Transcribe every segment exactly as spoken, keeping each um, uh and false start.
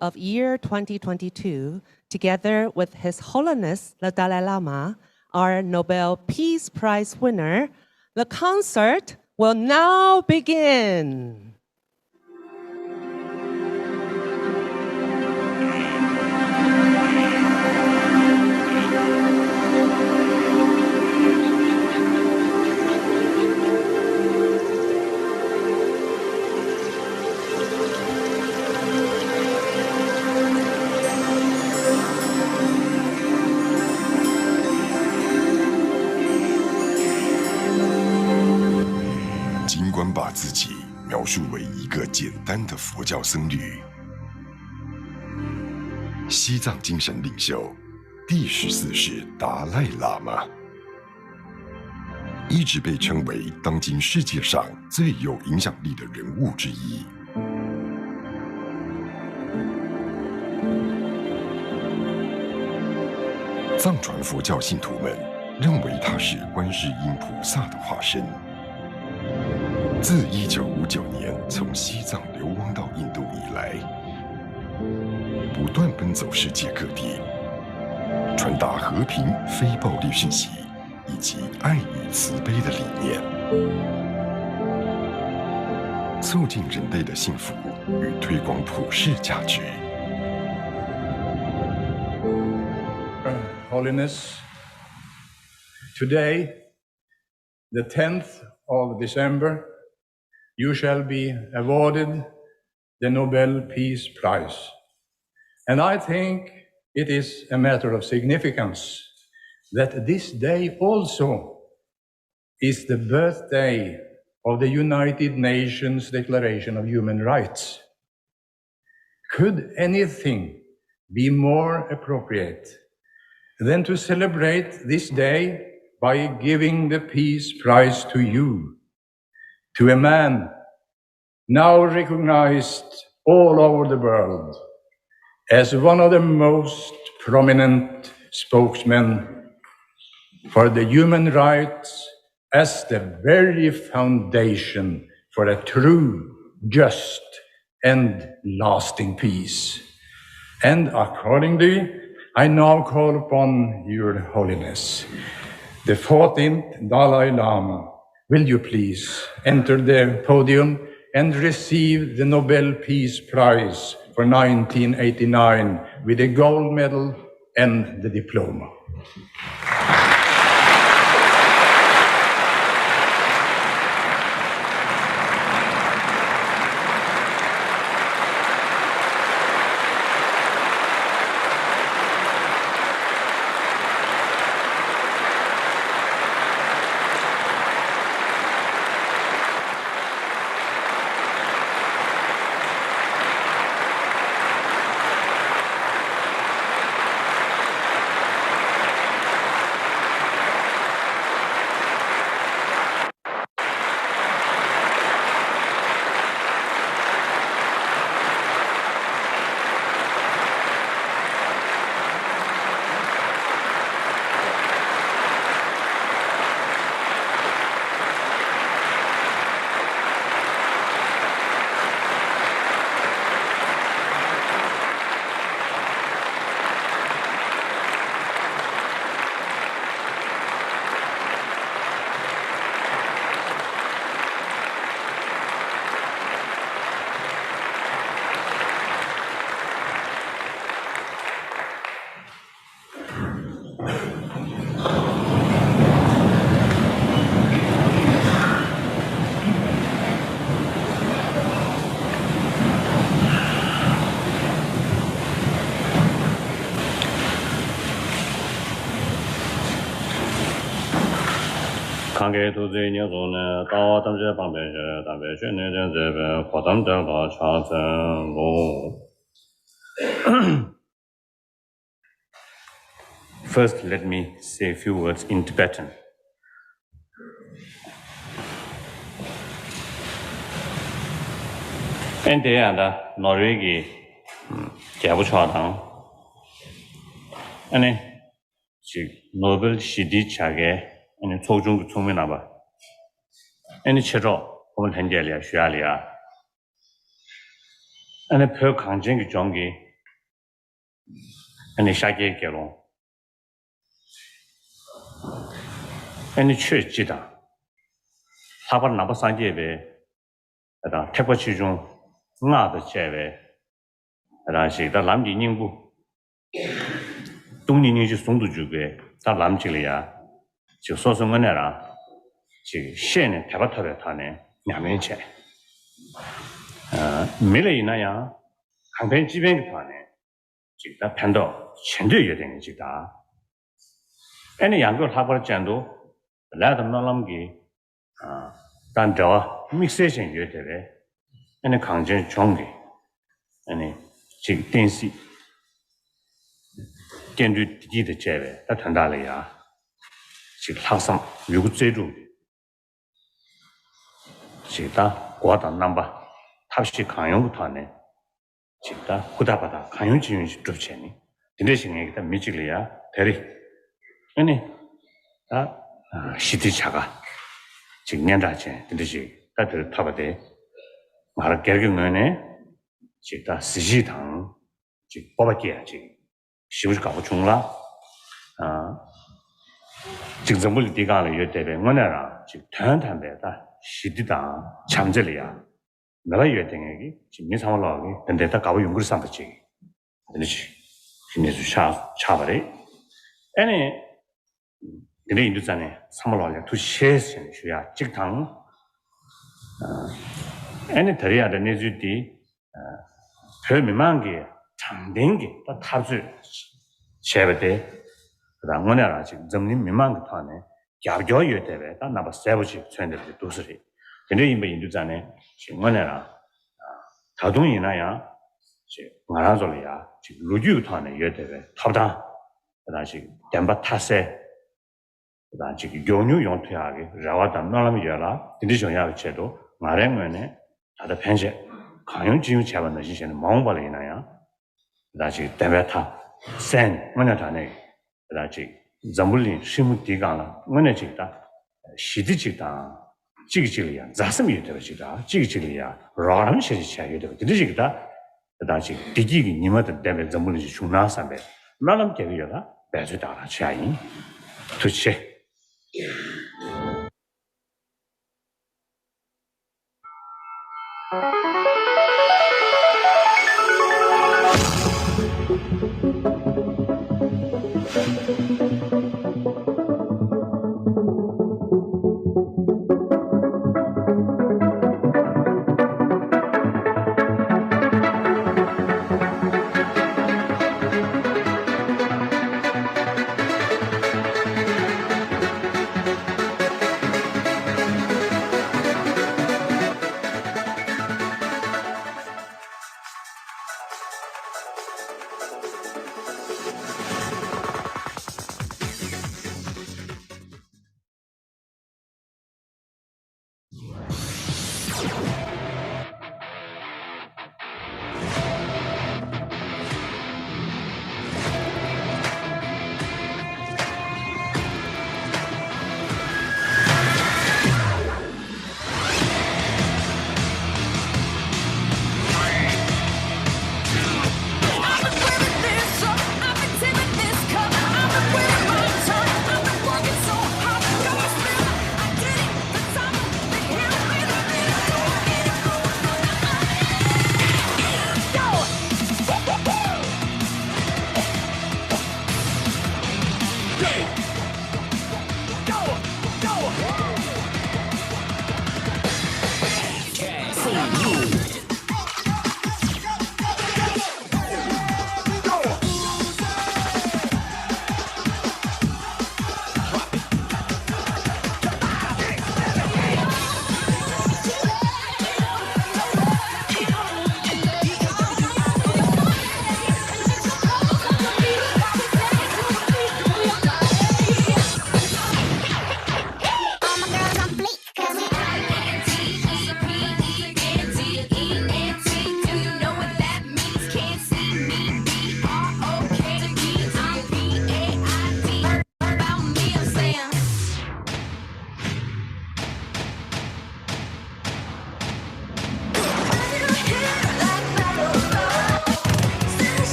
of year twenty twenty-two, together with His Holiness the Dalai Lama, our Nobel Peace Prize winner, the concert will now begin. 尽管把自己描述为一个简单的佛教僧侣，西藏精神领袖第十四世达赖喇嘛 一直被称为当今世界上最有影响力的人物之一。藏传佛教信徒们认为他是观世音菩萨的化身。自一九五九年从西藏流亡到印度以来，不断奔走世界各地，传达和平、非暴力讯息， 以及爱与慈悲的理念，促进人类的幸福与推广普世价值。 Holiness, today, the tenth of December, you shall be awarded the Nobel Peace Prize. And I think it is a matter of significance that this day also is the birthday of the United Nations Declaration of Human Rights. Could anything be more appropriate than to celebrate this day by giving the Peace Prize to you, to a man now recognized all over the world as one of the most prominent spokesmen for the human rights as the very foundation for a true, just, and lasting peace. And accordingly, I now call upon Your Holiness, the fourteenth Dalai Lama. Will you please enter the podium and receive the Nobel Peace Prize for nineteen eighty-nine with a gold medal and the diploma? གང་གི་ཐུགས་བརྩེ་ཉེར་བཟུང་ནས། ལྟ་བ་ཐམས་ཅད་སྤང་བའི་ཕྱིར། དམ་པའི་ཆོས་ནི་སྟོན་མཛད་པའི། གོ་ཏམ་དེ་ལ་ཕྱག་འཚལ་ལོ། First, let me say a few words in Tibetan. ཨན་དེ་ཡང་ད་ནོར་ཝེ་གི་རྒྱལ་པོ་མཆོག་དང་། ཨ་ནི། ཅིག་ནོ་བེལ་ཞི་བདེའི་བྱ་དགའི་ཨ་ནི་ཚོགས་ཆུང་གི་ཚོགས་མི་རྣམ་པ། ཨ་ནི་མཆེད་གྲོགས་ཕོ་མོ་ལྷན་རྒྱས་ལ་ཡ་ཞུ་ཡག་ལ་ཡ། ཨ་ནི་བོད་གངས་ཅན་གྱི་ལྗོངས་ཀྱི་ཨ་ནི་ཤཱཀྱའི་དགེ་སློང་། ཨ་ནི་ཆོས་སྤྱི་དང་། ལྷག་པར་ནང་པ་སངས་རྒྱས་པའི་དང་ཐེག་པ་ཆེ་ཆུང་སྔགས་དང་བཅས་པའི་རང་ཞིག་ད་ལམ་གྱི་སྙིང་པོ། སྟོང་ཉིད་སྙིང་རྗེ་ཟུང་དུ་འཇུག་པའི་ད་ལམ་གཅིག་ལ་ཡ། ཅིག་སོ་སོ་དངོས་གནས་རང་ཅིག་ཤེས་ནས་དད་པ་ཐོབ་པའི་ཐོག་ནས་ཉམས་ལེན་བྱས། ཨ། མི་ལ་ཡིན་ན་ཡང་གང་ཕན་ཅི་ཕན་གྱི་ཐོག་ནས་ཅིག་ད་ཕན་ཐོགས་བྱེད་འདོད་ཡོད་དེ་ངས་ཅིག་ད། ཨེ་ནི་ཡང་སྒོས་ལྷག་པར་ཅན་དུ་ལས་དང་སྨོན་ལམ་གྱི་ཨ། ད་འབྲེལ་བ་དམིགས་བསལ་ཅན་ཡོད་དེ་བས། ཨ་ནི་གངས་ཅན་ལྗོངས་ཀྱི་ཨ་ནི་ཅིག་བསྟན་སྲིད་སྐྱེ་འགྲོའི་བདེ་སྐྱིད་དང་བཅས་པའི་ད་དོན་དག་ལ་ཡ། ཅིག་ལྷག་བསམ་ཡོད་རྒུ་རྩལ་སྤྲུགས་ཀྱི་ཅིག་ད་སྒོ་དང་རྣམ་པ་ཐབས་ཤེས་གང་ཡོང་གི་ཐོག་ནས་ཅིག་ད་ཧུར་ཐག་པ་དང་གང་ཡོང་ཅི་ཡོང་ཞིག་སྒྲུབ་བྱས་ནས་དེ་འདྲ་ཞིག་ངས་ཀྱི་ད་མི་གཅིག་ལ་ཡ་དེ་རེད། ཨ་ནི་ད་ཞི་བདེ་བྱ་དགའ་ཅིག་སྙན་གྲགས་ཅན་དེ་འདྲ་ཞིག་ད་དེར་ཐོབ་པ་དེ་ང་རང་སྒེར་གྱི་ངོས་ནས་ཅིག་ད་གཟི་བརྗིད་དང་ཅིག་སྤོབས་པ་སྐྱེ་ཡ་ཅིག་ཞེ་པོ་ཅིག་དགའ་པོ་བྱུང་ལ། ཨ། ཅིག་འཛམ་བུ་གླིང་འདི་སྒང་ལ་ཡོད་བསྡད་པའི་དངོས་གནས་རང་ཅིག་དོན་དམ་པའི་ད་ཞི་བདེ་དང་བྱམས་བརྩེ་ལ་ཡ་མེད་པ་ཡོད་དེ་ངས་ཀྱི་ཅིག་མི་ཚང་མ་ལོག་གི་དེ་འདྲའི་ད་དགའ་པོ་ཡོང་གི་རེད་བསམ་པ་ཅིག་དེ་འདྲ་ཅིག་གི་གནས་ཚུལ་ཆགས་ཆགས་པ་རེད། ཨ་ནི་དེ་འདྲ་ཡིན་དུས་ཙང་ནས་ཚང་མ་ལོག་ལ་ཡ་ཐུགས་རྗེ་ཆེ་ཞེས་ཞུ་ཡ་གཅིག་དང་། ཨ་ནི་ད་རེས་ཡ་ད་གནས་ཚུལ་འདི་བོད་མི་མང་གིས་དྲང་བདེན་གྱི་ད་འཐབ་རྩོད་བྱས་པ་དེ། ད་དངོས་གནས་རང་ཅིག་འཛམ་གླིང་མི་མང་གི་ཐོག་ནས་རྒྱབ་སྐྱོར་ཡོད་བསྡད་པའི་ད་རྣམ་པ་གསལ་པོ་ཅིག་མཚོན་བསྡད་པ་དེ་འདུག་ས་རེད། དེ་འདྲ་ཡིན་པ་ཡིན་དུས་ཙང་ནས་ཅིག་དངོས་གནས་རང་ད་དུང་ཡིན་ན་ཡང་ཅིག་ང་རང་ཚོ་ལ་ཡ་ཅིག་ལོ་རྒྱུས་ཀྱི་ཐོག་ནས་ཡོད་བསྡད་པའི་ཐོབ་ཐང་ད་ཅིག་བདེན་པ་མཐའ་གསལ། དང་ཅིག་མགྱོགས་མྱུར་ཡོང་ཐུབ་ཡག་གི་རེ་བ་དང་སྨོན་ལམ་ཡོད་ལ། དེ་འདྲ་བྱུང་ཡག་གི་ཆེད་དུ་ང་རའི་ངོས་ནས་ད་ལྟ་ཕན་ཆད་གང་ཡོང་ཅི་ཡོང་བྱས་པ་ནང་བཞིན་བྱས་ནས་མ་འོངས་པ་ལ་ཡིན་ན་ཡང་ད་ཅིག་བདེན་པའི་མཐའ་གསལ་ནས་དངོས་གནས་དྲང་གནས་ད་ཅིག་འཛམ་བུ་གླིང་ཧྲིལ་མོ་འདིའི་སྒང་ལ་དངོས་གནས་ཅིག་ད་ཞི་བདེ་ཅིག་དང་གཅིག་གིས་གཅིག་ལ་ཡང་མཛའ་སེམས་ཡོད་བསྡད་པ་ཅིག་དང་གཅིག་གིས་གཅིག་ལ་ཡང་རོགས་རམ་བྱེད་བྱེད་ཡོད་བསྡད་པ་དེ་འདྲ་ཅིག་ད། དེ་དག་ཅིག་བདེ་སྐྱིད་ཀྱི་ཉི་མ་དང་ལྡན་པའི་འཛམ་བུ་གླིང་ཞིག་བྱུང་ན་བསམ་པའི་སྨོན་ལམ་རྒྱག་གི་ཡོད་ལ་འབད་རྩོལ་དག་རང་བྱེད་ཡ་ཡིན། ཐུགས་རྗེ་ཆེ།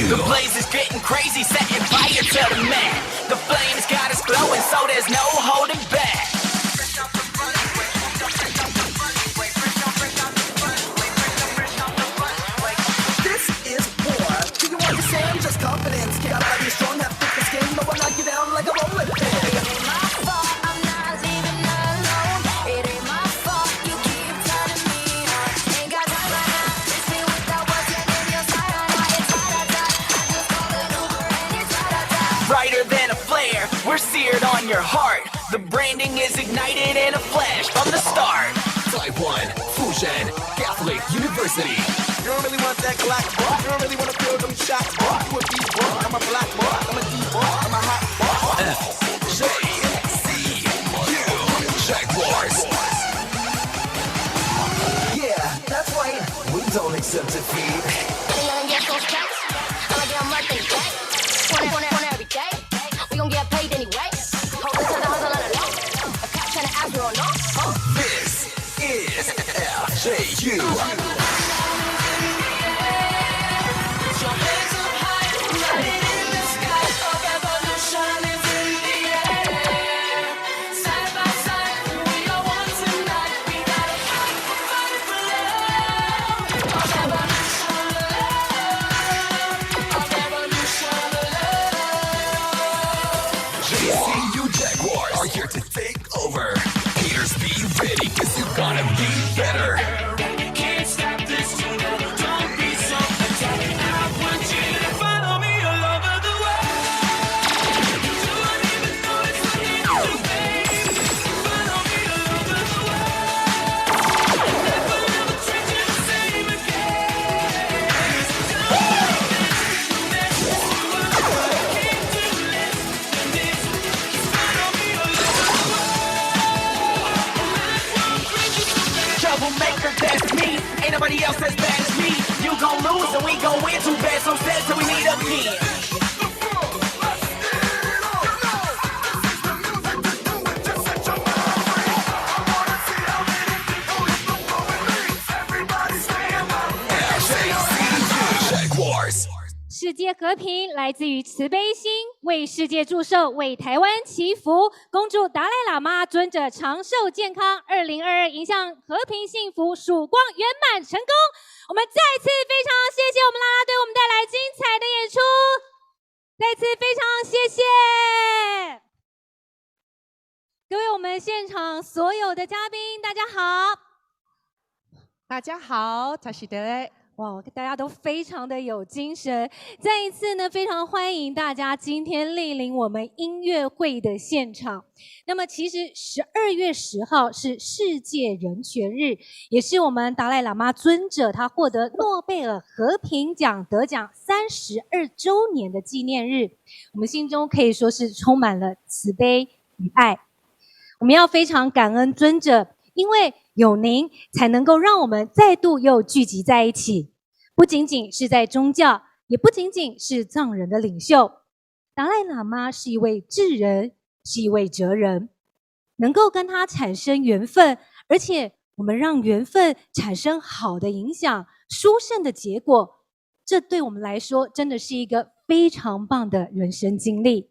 The blaze is getting crazy, setting fire to the mat. The flames got us glowing, so there's no holding back. This is war. Do you understand? Just confidence. Can't be strong, have thick skin, but when I get down like a rolling pin. It ain't my fault, I'm not leaving alone. It ain't my fault, you keep turning me on. Ain't got time right now, miss me with that what's in your side. I know it's hot outside. I just call an Uber and it's hot outside. Brighter than a flare, we're seared on your heart. The branding is ignited in a flash from the start. Taiwan, Fushan Catholic University. You don't really want that Glock, boy. You don't really want to feel them shots, boy. You a B boy, I'm a black boy, I'm a D boy, I'm a hot boy. F J C U Jaguars. Yeah, that's right. We don't accept defeat. I'ma get those checks. I'ma get 'em like they check. On, on, on every day. We gon' get paid anyway. Hope this is a hustle and a low. A cop tryna ask, we don't know. This is F J U. J C U Jaguars are here to take over. Haters, be ready, cause you gonna be better. Can't stop this. Don't be so attack. I want you to follow me all over the world. You don't even know it's what you do, babe. Follow me all over the world. Never ever treat you the same again. Troublemaker, that's me. Ain't nobody else as bad as me. You gon' lose and we gon' win. Too bad, so sad till we meet again. 世界和平来自于慈悲心，为世界祝寿，为台湾祈福。恭祝达赖喇嘛尊者长寿健康，二零二二迎向和平幸福，曙光圆满成功。我们再次非常谢谢我们啦啦队，我们带来精彩的演出，再次非常谢谢。各位，我们现场所有的嘉宾，大家好。大家好，다시 대。 哇，大家都非常的有精神。再一次呢，非常欢迎大家今天莅临我们音乐会的现场。那么，其实十二月十号是世界人权日，也是我们达赖喇嘛尊者他获得诺贝尔和平奖得奖三十二周年的纪念日。我们心中可以说是充满了慈悲与爱。我们要非常感恩尊者，因为有您，才能够让我们再度又聚集在一起。不仅仅是在宗教，也不仅仅是藏人的领袖。达赖喇嘛是一位智人，是一位哲人，能够跟他产生缘分，而且我们让缘分产生好的影响、殊胜的结果，这对我们来说真的是一个非常棒的人生经历。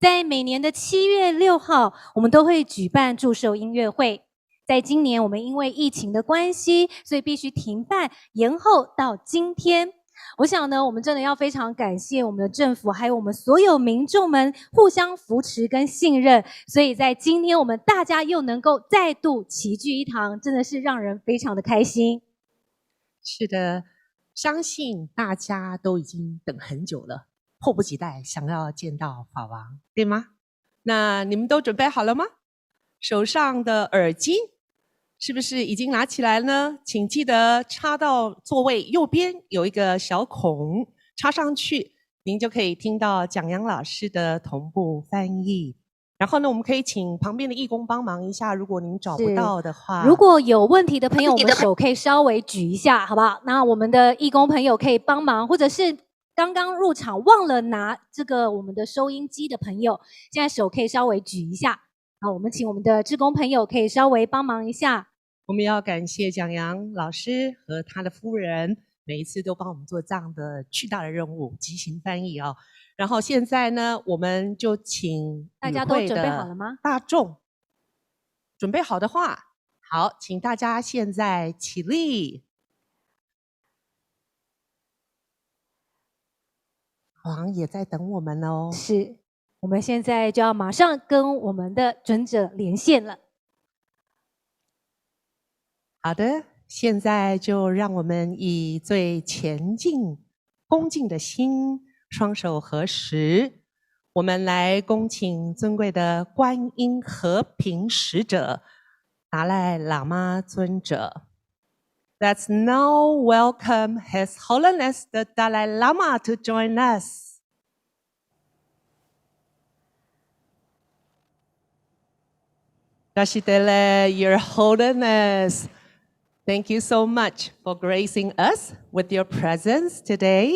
在每年的七月六号，我们都会举办祝寿音乐会。在今年，我们因为疫情的关系，所以必须停办，延后到今天。我想呢，我们真的要非常感谢我们的政府，还有我们所有民众们互相扶持跟信任，所以在今天我们大家又能够再度齐聚一堂，真的是让人非常的开心。是的，相信大家都已经等很久了，迫不及待想要见到法王，对吗？那你们都准备好了吗？手上的耳机是不是已经拿起来了呢？请记得插到座位右边有一个小孔，插上去，您就可以听到蒋阳老师的同步翻译。然后呢，我们可以请旁边的义工帮忙一下，如果您找不到的话。如果有问题的朋友，我们手可以稍微举一下，好不好？那我们的义工朋友可以帮忙，或者是刚刚入场忘了拿这个我们的收音机的朋友，现在手可以稍微举一下。好，我们请我们的志工朋友可以稍微帮忙一下。我们要感谢蒋阳老师和他的夫人每一次都帮我们做这样的巨大的任务，即兴翻译哦。然后现在呢，我们就请与会的大众，大家都准备好了吗？准备好的话，好，请大家现在起立。 好像也在等我们哦。是，我们现在就要马上跟我们的准者连线了。好的，现在就让我们以最虔敬、恭敬的心，双手合十，我们来恭请尊贵的观音和平使者达赖喇嘛尊者。 Let's now welcome His Holiness the Dalai Lama to join us. Tashi Delek, Your Holiness, thank you so much for gracing us with your presence today.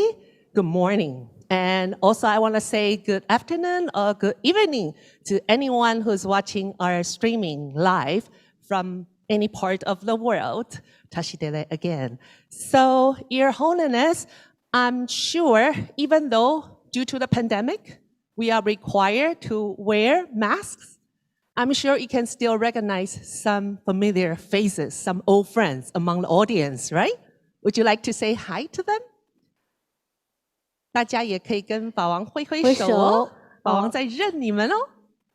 Good morning. And also, I want to say good afternoon or good evening to anyone who's watching our streaming live from any part of the world. Tashi Delek again. So, Your Holiness, I'm sure, even though due to the pandemic, we are required to wear masks, I'm sure you can still recognize some familiar faces, some old friends among the audience, right? Would you like to say hi to them? 大家也可以跟法王挥挥手哦，挥手。法王在认你们哦。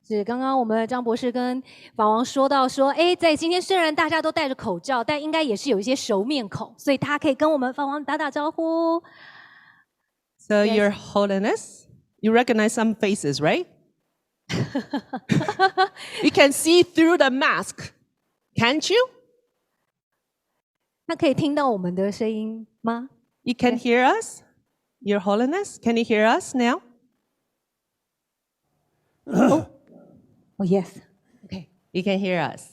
是，刚刚我们张博士跟法王说到说，哎，在今天虽然大家都戴着口罩，但应该也是有一些熟面孔，所以大家可以跟我们法王打打招呼。 So, Yes. Your Holiness, you recognize some faces, right? You can see through the mask, can't you? 那可以听到我们的声音吗？ You can hear us? Your Holiness, can you hear us now? Oh, oh, yes. Okay. You can hear us.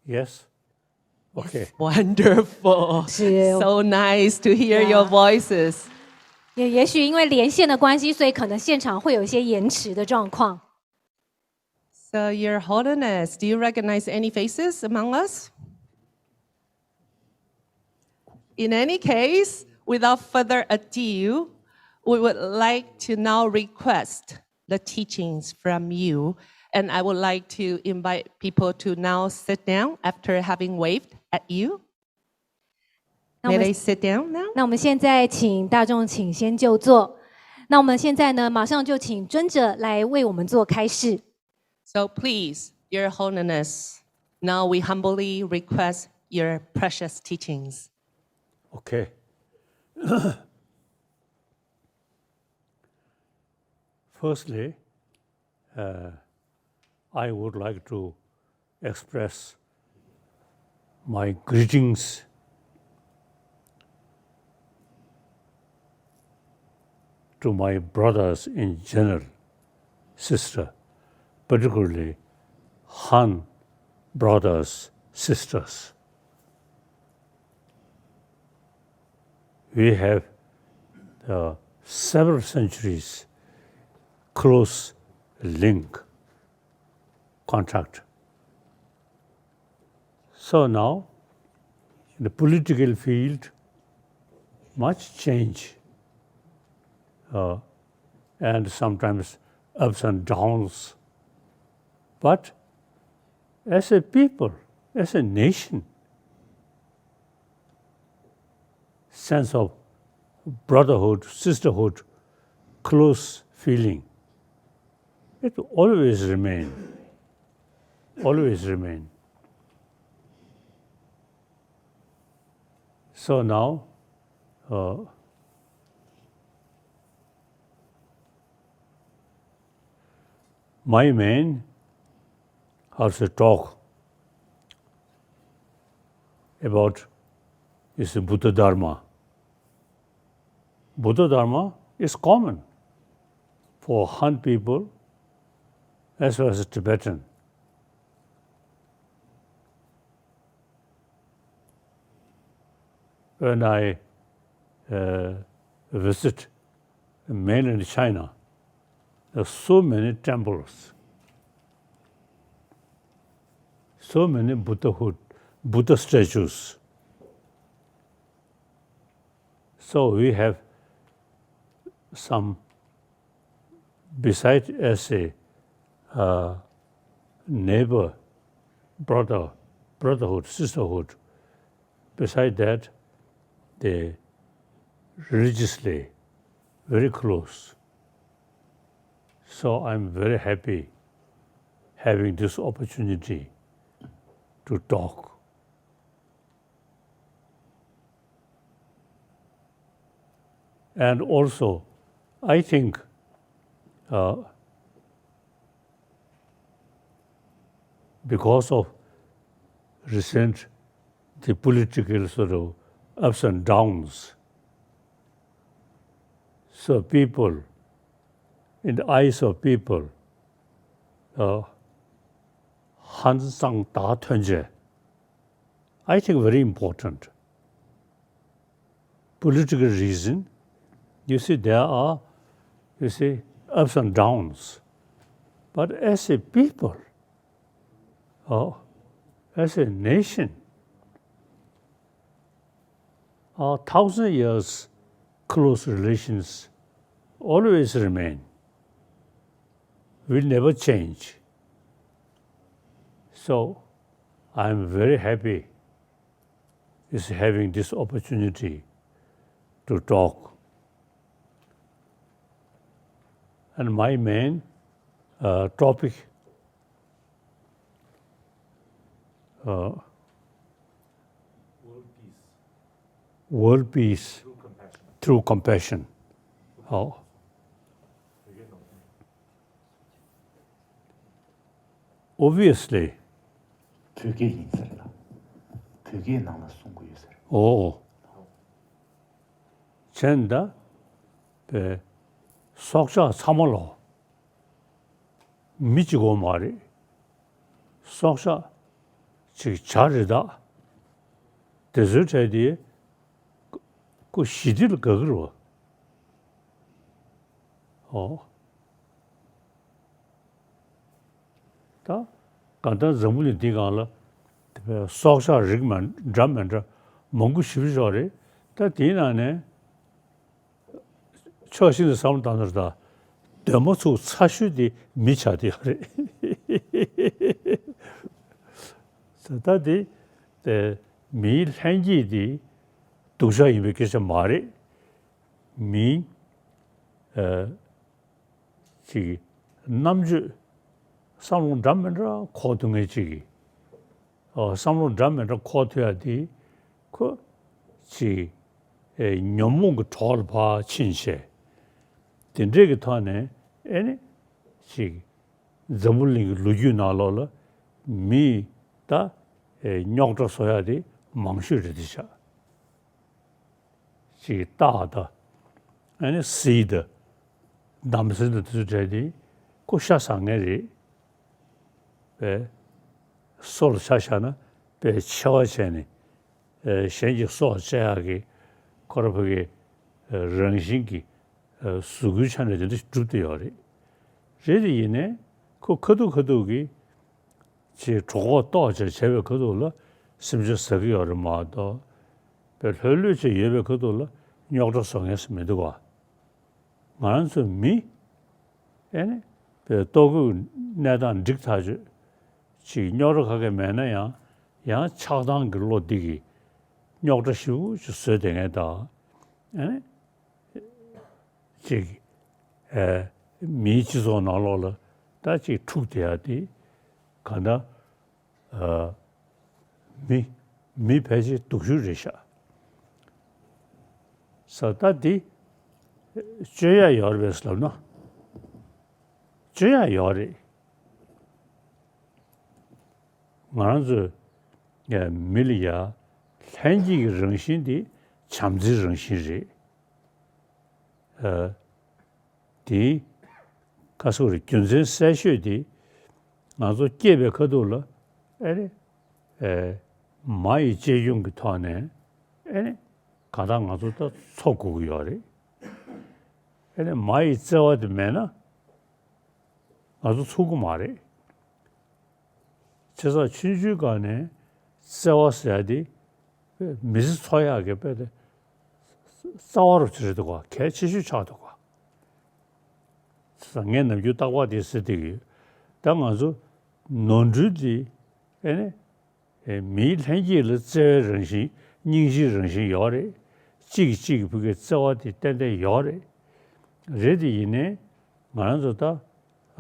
Yes. Okay. Wonderful. 是。 So nice to hear your Yeah. voices. 也也许因为连线的关系，所以可能现场会有一些延迟的状况。 So, Your Holiness, do you recognize any faces among us? In any case, without further ado, we would like to now request the teachings from you, and I would like to invite people to now sit down after having waved at you. 那我们 May they sit down now? 那我们现在请大众请先就坐。那我们现在呢，马上就请尊者来为我们做开示。 So please, Your Holiness, now we humbly request your precious teachings. Okay. Firstly, uh, I would like to express my greetings to my brothers in general, sister, particularly Han brothers, sisters. We have uh, several centuries close link, contact. So now, in the political field, much change uh, and sometimes ups and downs. But as a people, as a nation, sense of brotherhood, sisterhood, close feeling, it always remain, always remain. So now, uh, my main also talk about is Buddha Dharma. Buddha Dharma is common for Han people as well as Tibetan. When I uh, visit mainland China, there are so many temples, so many Buddhahood, Buddha statues. So we have some, beside as a, uh, neighbor, brother, brotherhood, sisterhood. Beside that, they religiously very close. So I'm very happy having this opportunity to talk. And also, I think, uh, because of recent, the political sort of ups and downs, so people, in the eyes of people, uh, ཧང་སངས་ད་ཐོན་རྗེས། I think very important. Political reason, you see, there are, you see, ups and downs. But as a people, or as a nation, our thousand years close relations always remain, will never change. So, I am very happy is having this opportunity to talk. And my main, uh, topic, uh, world peace through compassion. Oh. Obviously. བོད་སྐད་ཡིན་ཟེར་ལ། བོད་སྐད་ནང་ལ་གསུང་གི་ཡོད་ཟེར། ཨོ། བྱས་ན་ད། པའི་སྲོག་ཆགས་ཚང་མ་ལོ། མི་གཅིག་པོ་མ་རེད། སྲོག་ཆགས་ཅིག་བྱ་རི་དྭགས། དེ་ཚོའི་གྲས་དེ། ཁོ་ཞི་བདེ་ལ་དགའ་གི་རེད་བ། ཨོ། ད་གང་ལྟར་འཛམ་བུ་གླིང་འདི་སྒང་ལ་དེ་བས་སྲོག་ཆགས་རིགས་མ་འདྲ་མི་འདྲ་མང་པོ་ཞེ་པོ་ཅིག་ཡོད་རེད། ད་དེའི་ནང་ནས་ཕྱོགས་གཅིག་ནས་བསམ་བློ་བཏང་ན་ད་གདོང་པ་ཚུགས་ཚ་ཤོས་དེ་མི་ཆགས་བསྡད་ཡོད་རེད། ད་དེ་དེ་མིའི་ལྷན་སྐྱེས་དེ་སྡུག་ཅག་ཡིན་པའི་སྐད་ཆ་མ་རེད། མིའི་ཨ། ཅིག་རྣམ་དཔྱོད་བསམ་བློ་འདྲ་མི་འདྲ་འཁོར་ཐུབ་མཁན་ཅིག་གིས། ཨོ། བསམ་བློ་འདྲ་མི་འདྲ་འཁོར་ཐུབ་ཡ་དེ་ཁོ་ཅིག་ཨེ་ཉོན་མོངས་ཀྱི་གྲོགས་ལ་ཕར་ཕྱིན་བྱས། དེ་འདྲས་ཀྱི་ཐོག་ནས་ཨེ་ནི་ཅིག་འཛམ་བུ་གླིང་གི་ལོ་རྒྱུས་ནང་ལོགས་ལ་མིས་ད་ཨེ་རྙོག་དྲ་བཟོ་ཡ་དེ་མང་ཤོས་རེད་དེ་ཆགས། ཅིག་སྟག་དང་། ཨ་ནི་གཟིག་དང་། འདམ་སེང་དང་དེ་ཚོ་གྲས་དེ་ཁོ་ཤ་ཟ་མཁན་རེད། པས། སོ་ལ་ཆ་བཞག་ན་པས་འཚེ་བ་བྱས་ནས། ཨེ་གཞན་གྱི་སྲོག་བཅད་ཡག་གི་ཁོ་ར་ཕ་གི་ཨེ་རང་བཞིན་གྱི་ཨེ་གཟུགས་པོའི་ཆ་ནས་དེ་འདྲ་ཞིག་གྲུབ་བསྡད་ཡོད་རེད། རེད་དེ་ཡིན་ནའི་ཁོ་ཁ་ཐུག་ཁ་ཐུག་གི་ཅིག་གྲོད་ཁོག་ལྟོགས་བྱས་བྱས་པའི་ཁ་ཐུག་ལ་སེམས་ཅན་ཟ་གི་ཡོད་རེད་མ་གཏོགས། པའི་ལྷོད་ལྷོད་བྱས་ཡོད་པའི་ཁ་ཐུག་ལ་རྙོག་དྲ་བཟོ་མཁན་ཞིག་མི་འདུག་ག། ང་རང་ཚོ་མི། ཨེ་ནི། པའི་ལྟོ་གོས་གནས་སྟངས་འགྲིག་ཐག་ཆོད། ཅིག་རྙོག་དྲ་ག་གེ་མེད་ན་ཡང་། ཡང་ཆགས་སྡང་གི་བློ་འདི་གིས་རྙོག་དྲ་ཞེ་པོ་ཅིག་བཟོས་བསྡད་མཁན་དང་། ཨེ་ནི། ཅིག་ཨེ། མིའི་སྤྱི་ཚོགས་ནང་ལོགས་ལ་ད་ཅིག་འཁྲུག་བསྡད་ཡ་དེ་གང་ལྟར། ཨ། མི། མི་ཕལ་ཆེར་སྡུག་ཤོས་རེད་ཤག། ས་ད་འདི་བཅོས་ཡ་ཡོད་རེད་པས་ལབ་ན། བཅོས་ཡ་ཡོད་རེད། ང་རང་ཚོའི་མི་ལ་ཡ་ལྷན་སྐྱེས་ཀྱི་རང་བཞིན་དེ་བྱམས་བརྩེའི་རང་བཞིན་རེད། ཨ། དེའི་ཁ་སོ་རེ་རྒྱུ་མཚན་གསལ་ཤོས་དེ། ང་ཚོ་སྐྱེས་པའི་ཁ་ཐུག་ལ་ཨེ་རེ། ཨེ། མ་ཡི་གཅེས་སྐྱོང་གི་ཐོག་ནས་ཨེ་རེ། གང་ལྟར་ང་ཚོ་ད་འཚོ་དགོས་ཀྱི་ཡོད་རེད། ཨེ་རེ། མ་ཡི་བརྩེ་བ་དེ་མེད་ན་ང་ཚོ་ཚུགས་ཀྱི་མ་རེད། བྱས་ཙང་ཆུང་ཆུང་སྒང་ནས་བརྩེ་བ་ཟེར་ཡ་དེ་མི་ཚེ་འཚོ་ཡག་གི་དཔེ་དེ་ རྩ་བ་རུ་ཅི་རེད་འདུག་ག་གལ་ཆེ་ཤོས་ཆགས་འདུག་ག་ས་ངས་ནམ་རྒྱུན་རྟག་པར་དེ་ཟེར་བསྡད་ཀྱི་ཡོད། ད་ང་ཚོ་ནོར་འཁྲུལ་དེ་ཨེ་ནི། ཨེ། མིའི་ལྷན་སྐྱེས་ལ་བརྩེ་བའི་རང་བཞིན། སྙིང་རྗེའི་རང་བཞིན་ཡོད་རེད། གཅིག་གིས་གཅིག་གི་ཕ་གིའི་བརྩེ་བ་དེ་ཏན་ཏན་ཡོད་རེད། རེད་དེ་ཡིན་ནའི་ང་རང་ཚོ་ད།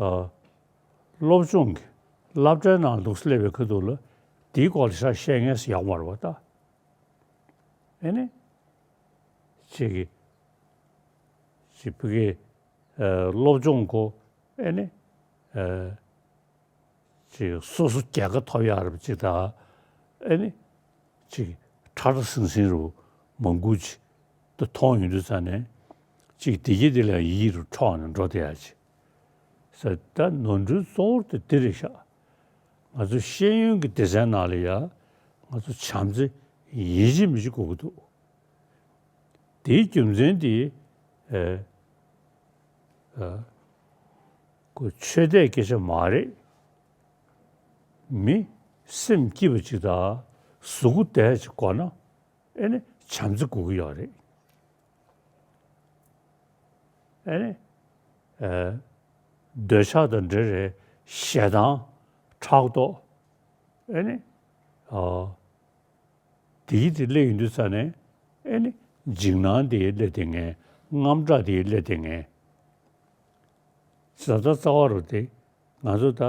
ཨ། སློབ་སྦྱོང་གི་སློབ་གྲྭའི་ནང་འདུག་སླེབས་པའི་ཁ་ཐུག་ལ་དེའི་སྐོར་ལ་ཤ་བཤད་མཁན་ཞིག་ཡོད་མ་རེད་པ་ད། ཨེ་ནི། གཅིག་གིས་གཅིག་ཕ་གིའི། ཨ། སློབ་སྦྱོང་གོ་ཨེ་ནི། ཨ། ཅིག་སོ་སོ་རྒྱལ་ཁ་ཐོབ་ཡག་རེད་པ་ཅིག་དང་། ཨེ་ནི། ཅིག་ཁྲ་ཁྲ་ཟིང་ཟིང་རུ་མང་པོ་ཅིག་ཏུ་མཐོང་ཡོང་དུས་ཙ་ནས། ཅིག་བདེ་སྐྱིད་དེ་ལ་ཡིད་རུ་འཕྲོག་ནས་འགྲོ་བསྡད་ཡག་ཅིག་ཟེར། ད་ནོར་འཁྲུལ་གཙོ་བོ་དེ་འདི་རེད་ཤག་ང་ཚོ་ཤེས་ཡོན་གྱི་སྡེ་ཚན་ནང་ལ་ཡ་ང་ཚོ་བྱམས་བརྩེ་ཡིན་གཅིག་མིན་གཅིག་དགོས་ཀྱི་འདུག་དེའི་རྒྱུ་མཚན་དེ། ཨེ། ཨ། ཁོ་ཆོས་དད་སྐད་ཆ་མ་རེད། མི་སེམས་སྐྱིད་པ་ཅིག་དང་གཟུགས་པོ་བདེ་ཅིག་དགོས་ན་ཨེ་ནི་བྱམས་བརྩེ་དགོས་ཀྱི་ཡོད་རེད། ཨེ་ནི། ཨ། འདོད་ཆགས་དང་འབྲེལ་བའི་ཞེ་སྡང་ཕྲག་དོག་ཨེ་ནི། ཨ། དེའི་དེ་སླེབས་ཡོང་དུས་ཙ་ནས་ཨེ་ནི་འཇིགས་སྣང་དེ་སླེབས་བསྡད་མཁན། དངངས་སྐྲག་དེ་སླེབས་བསྡད་མཁན། ད་ལྟ་རྩ་བ་རུ་དེ་ང་ཚོ་ད་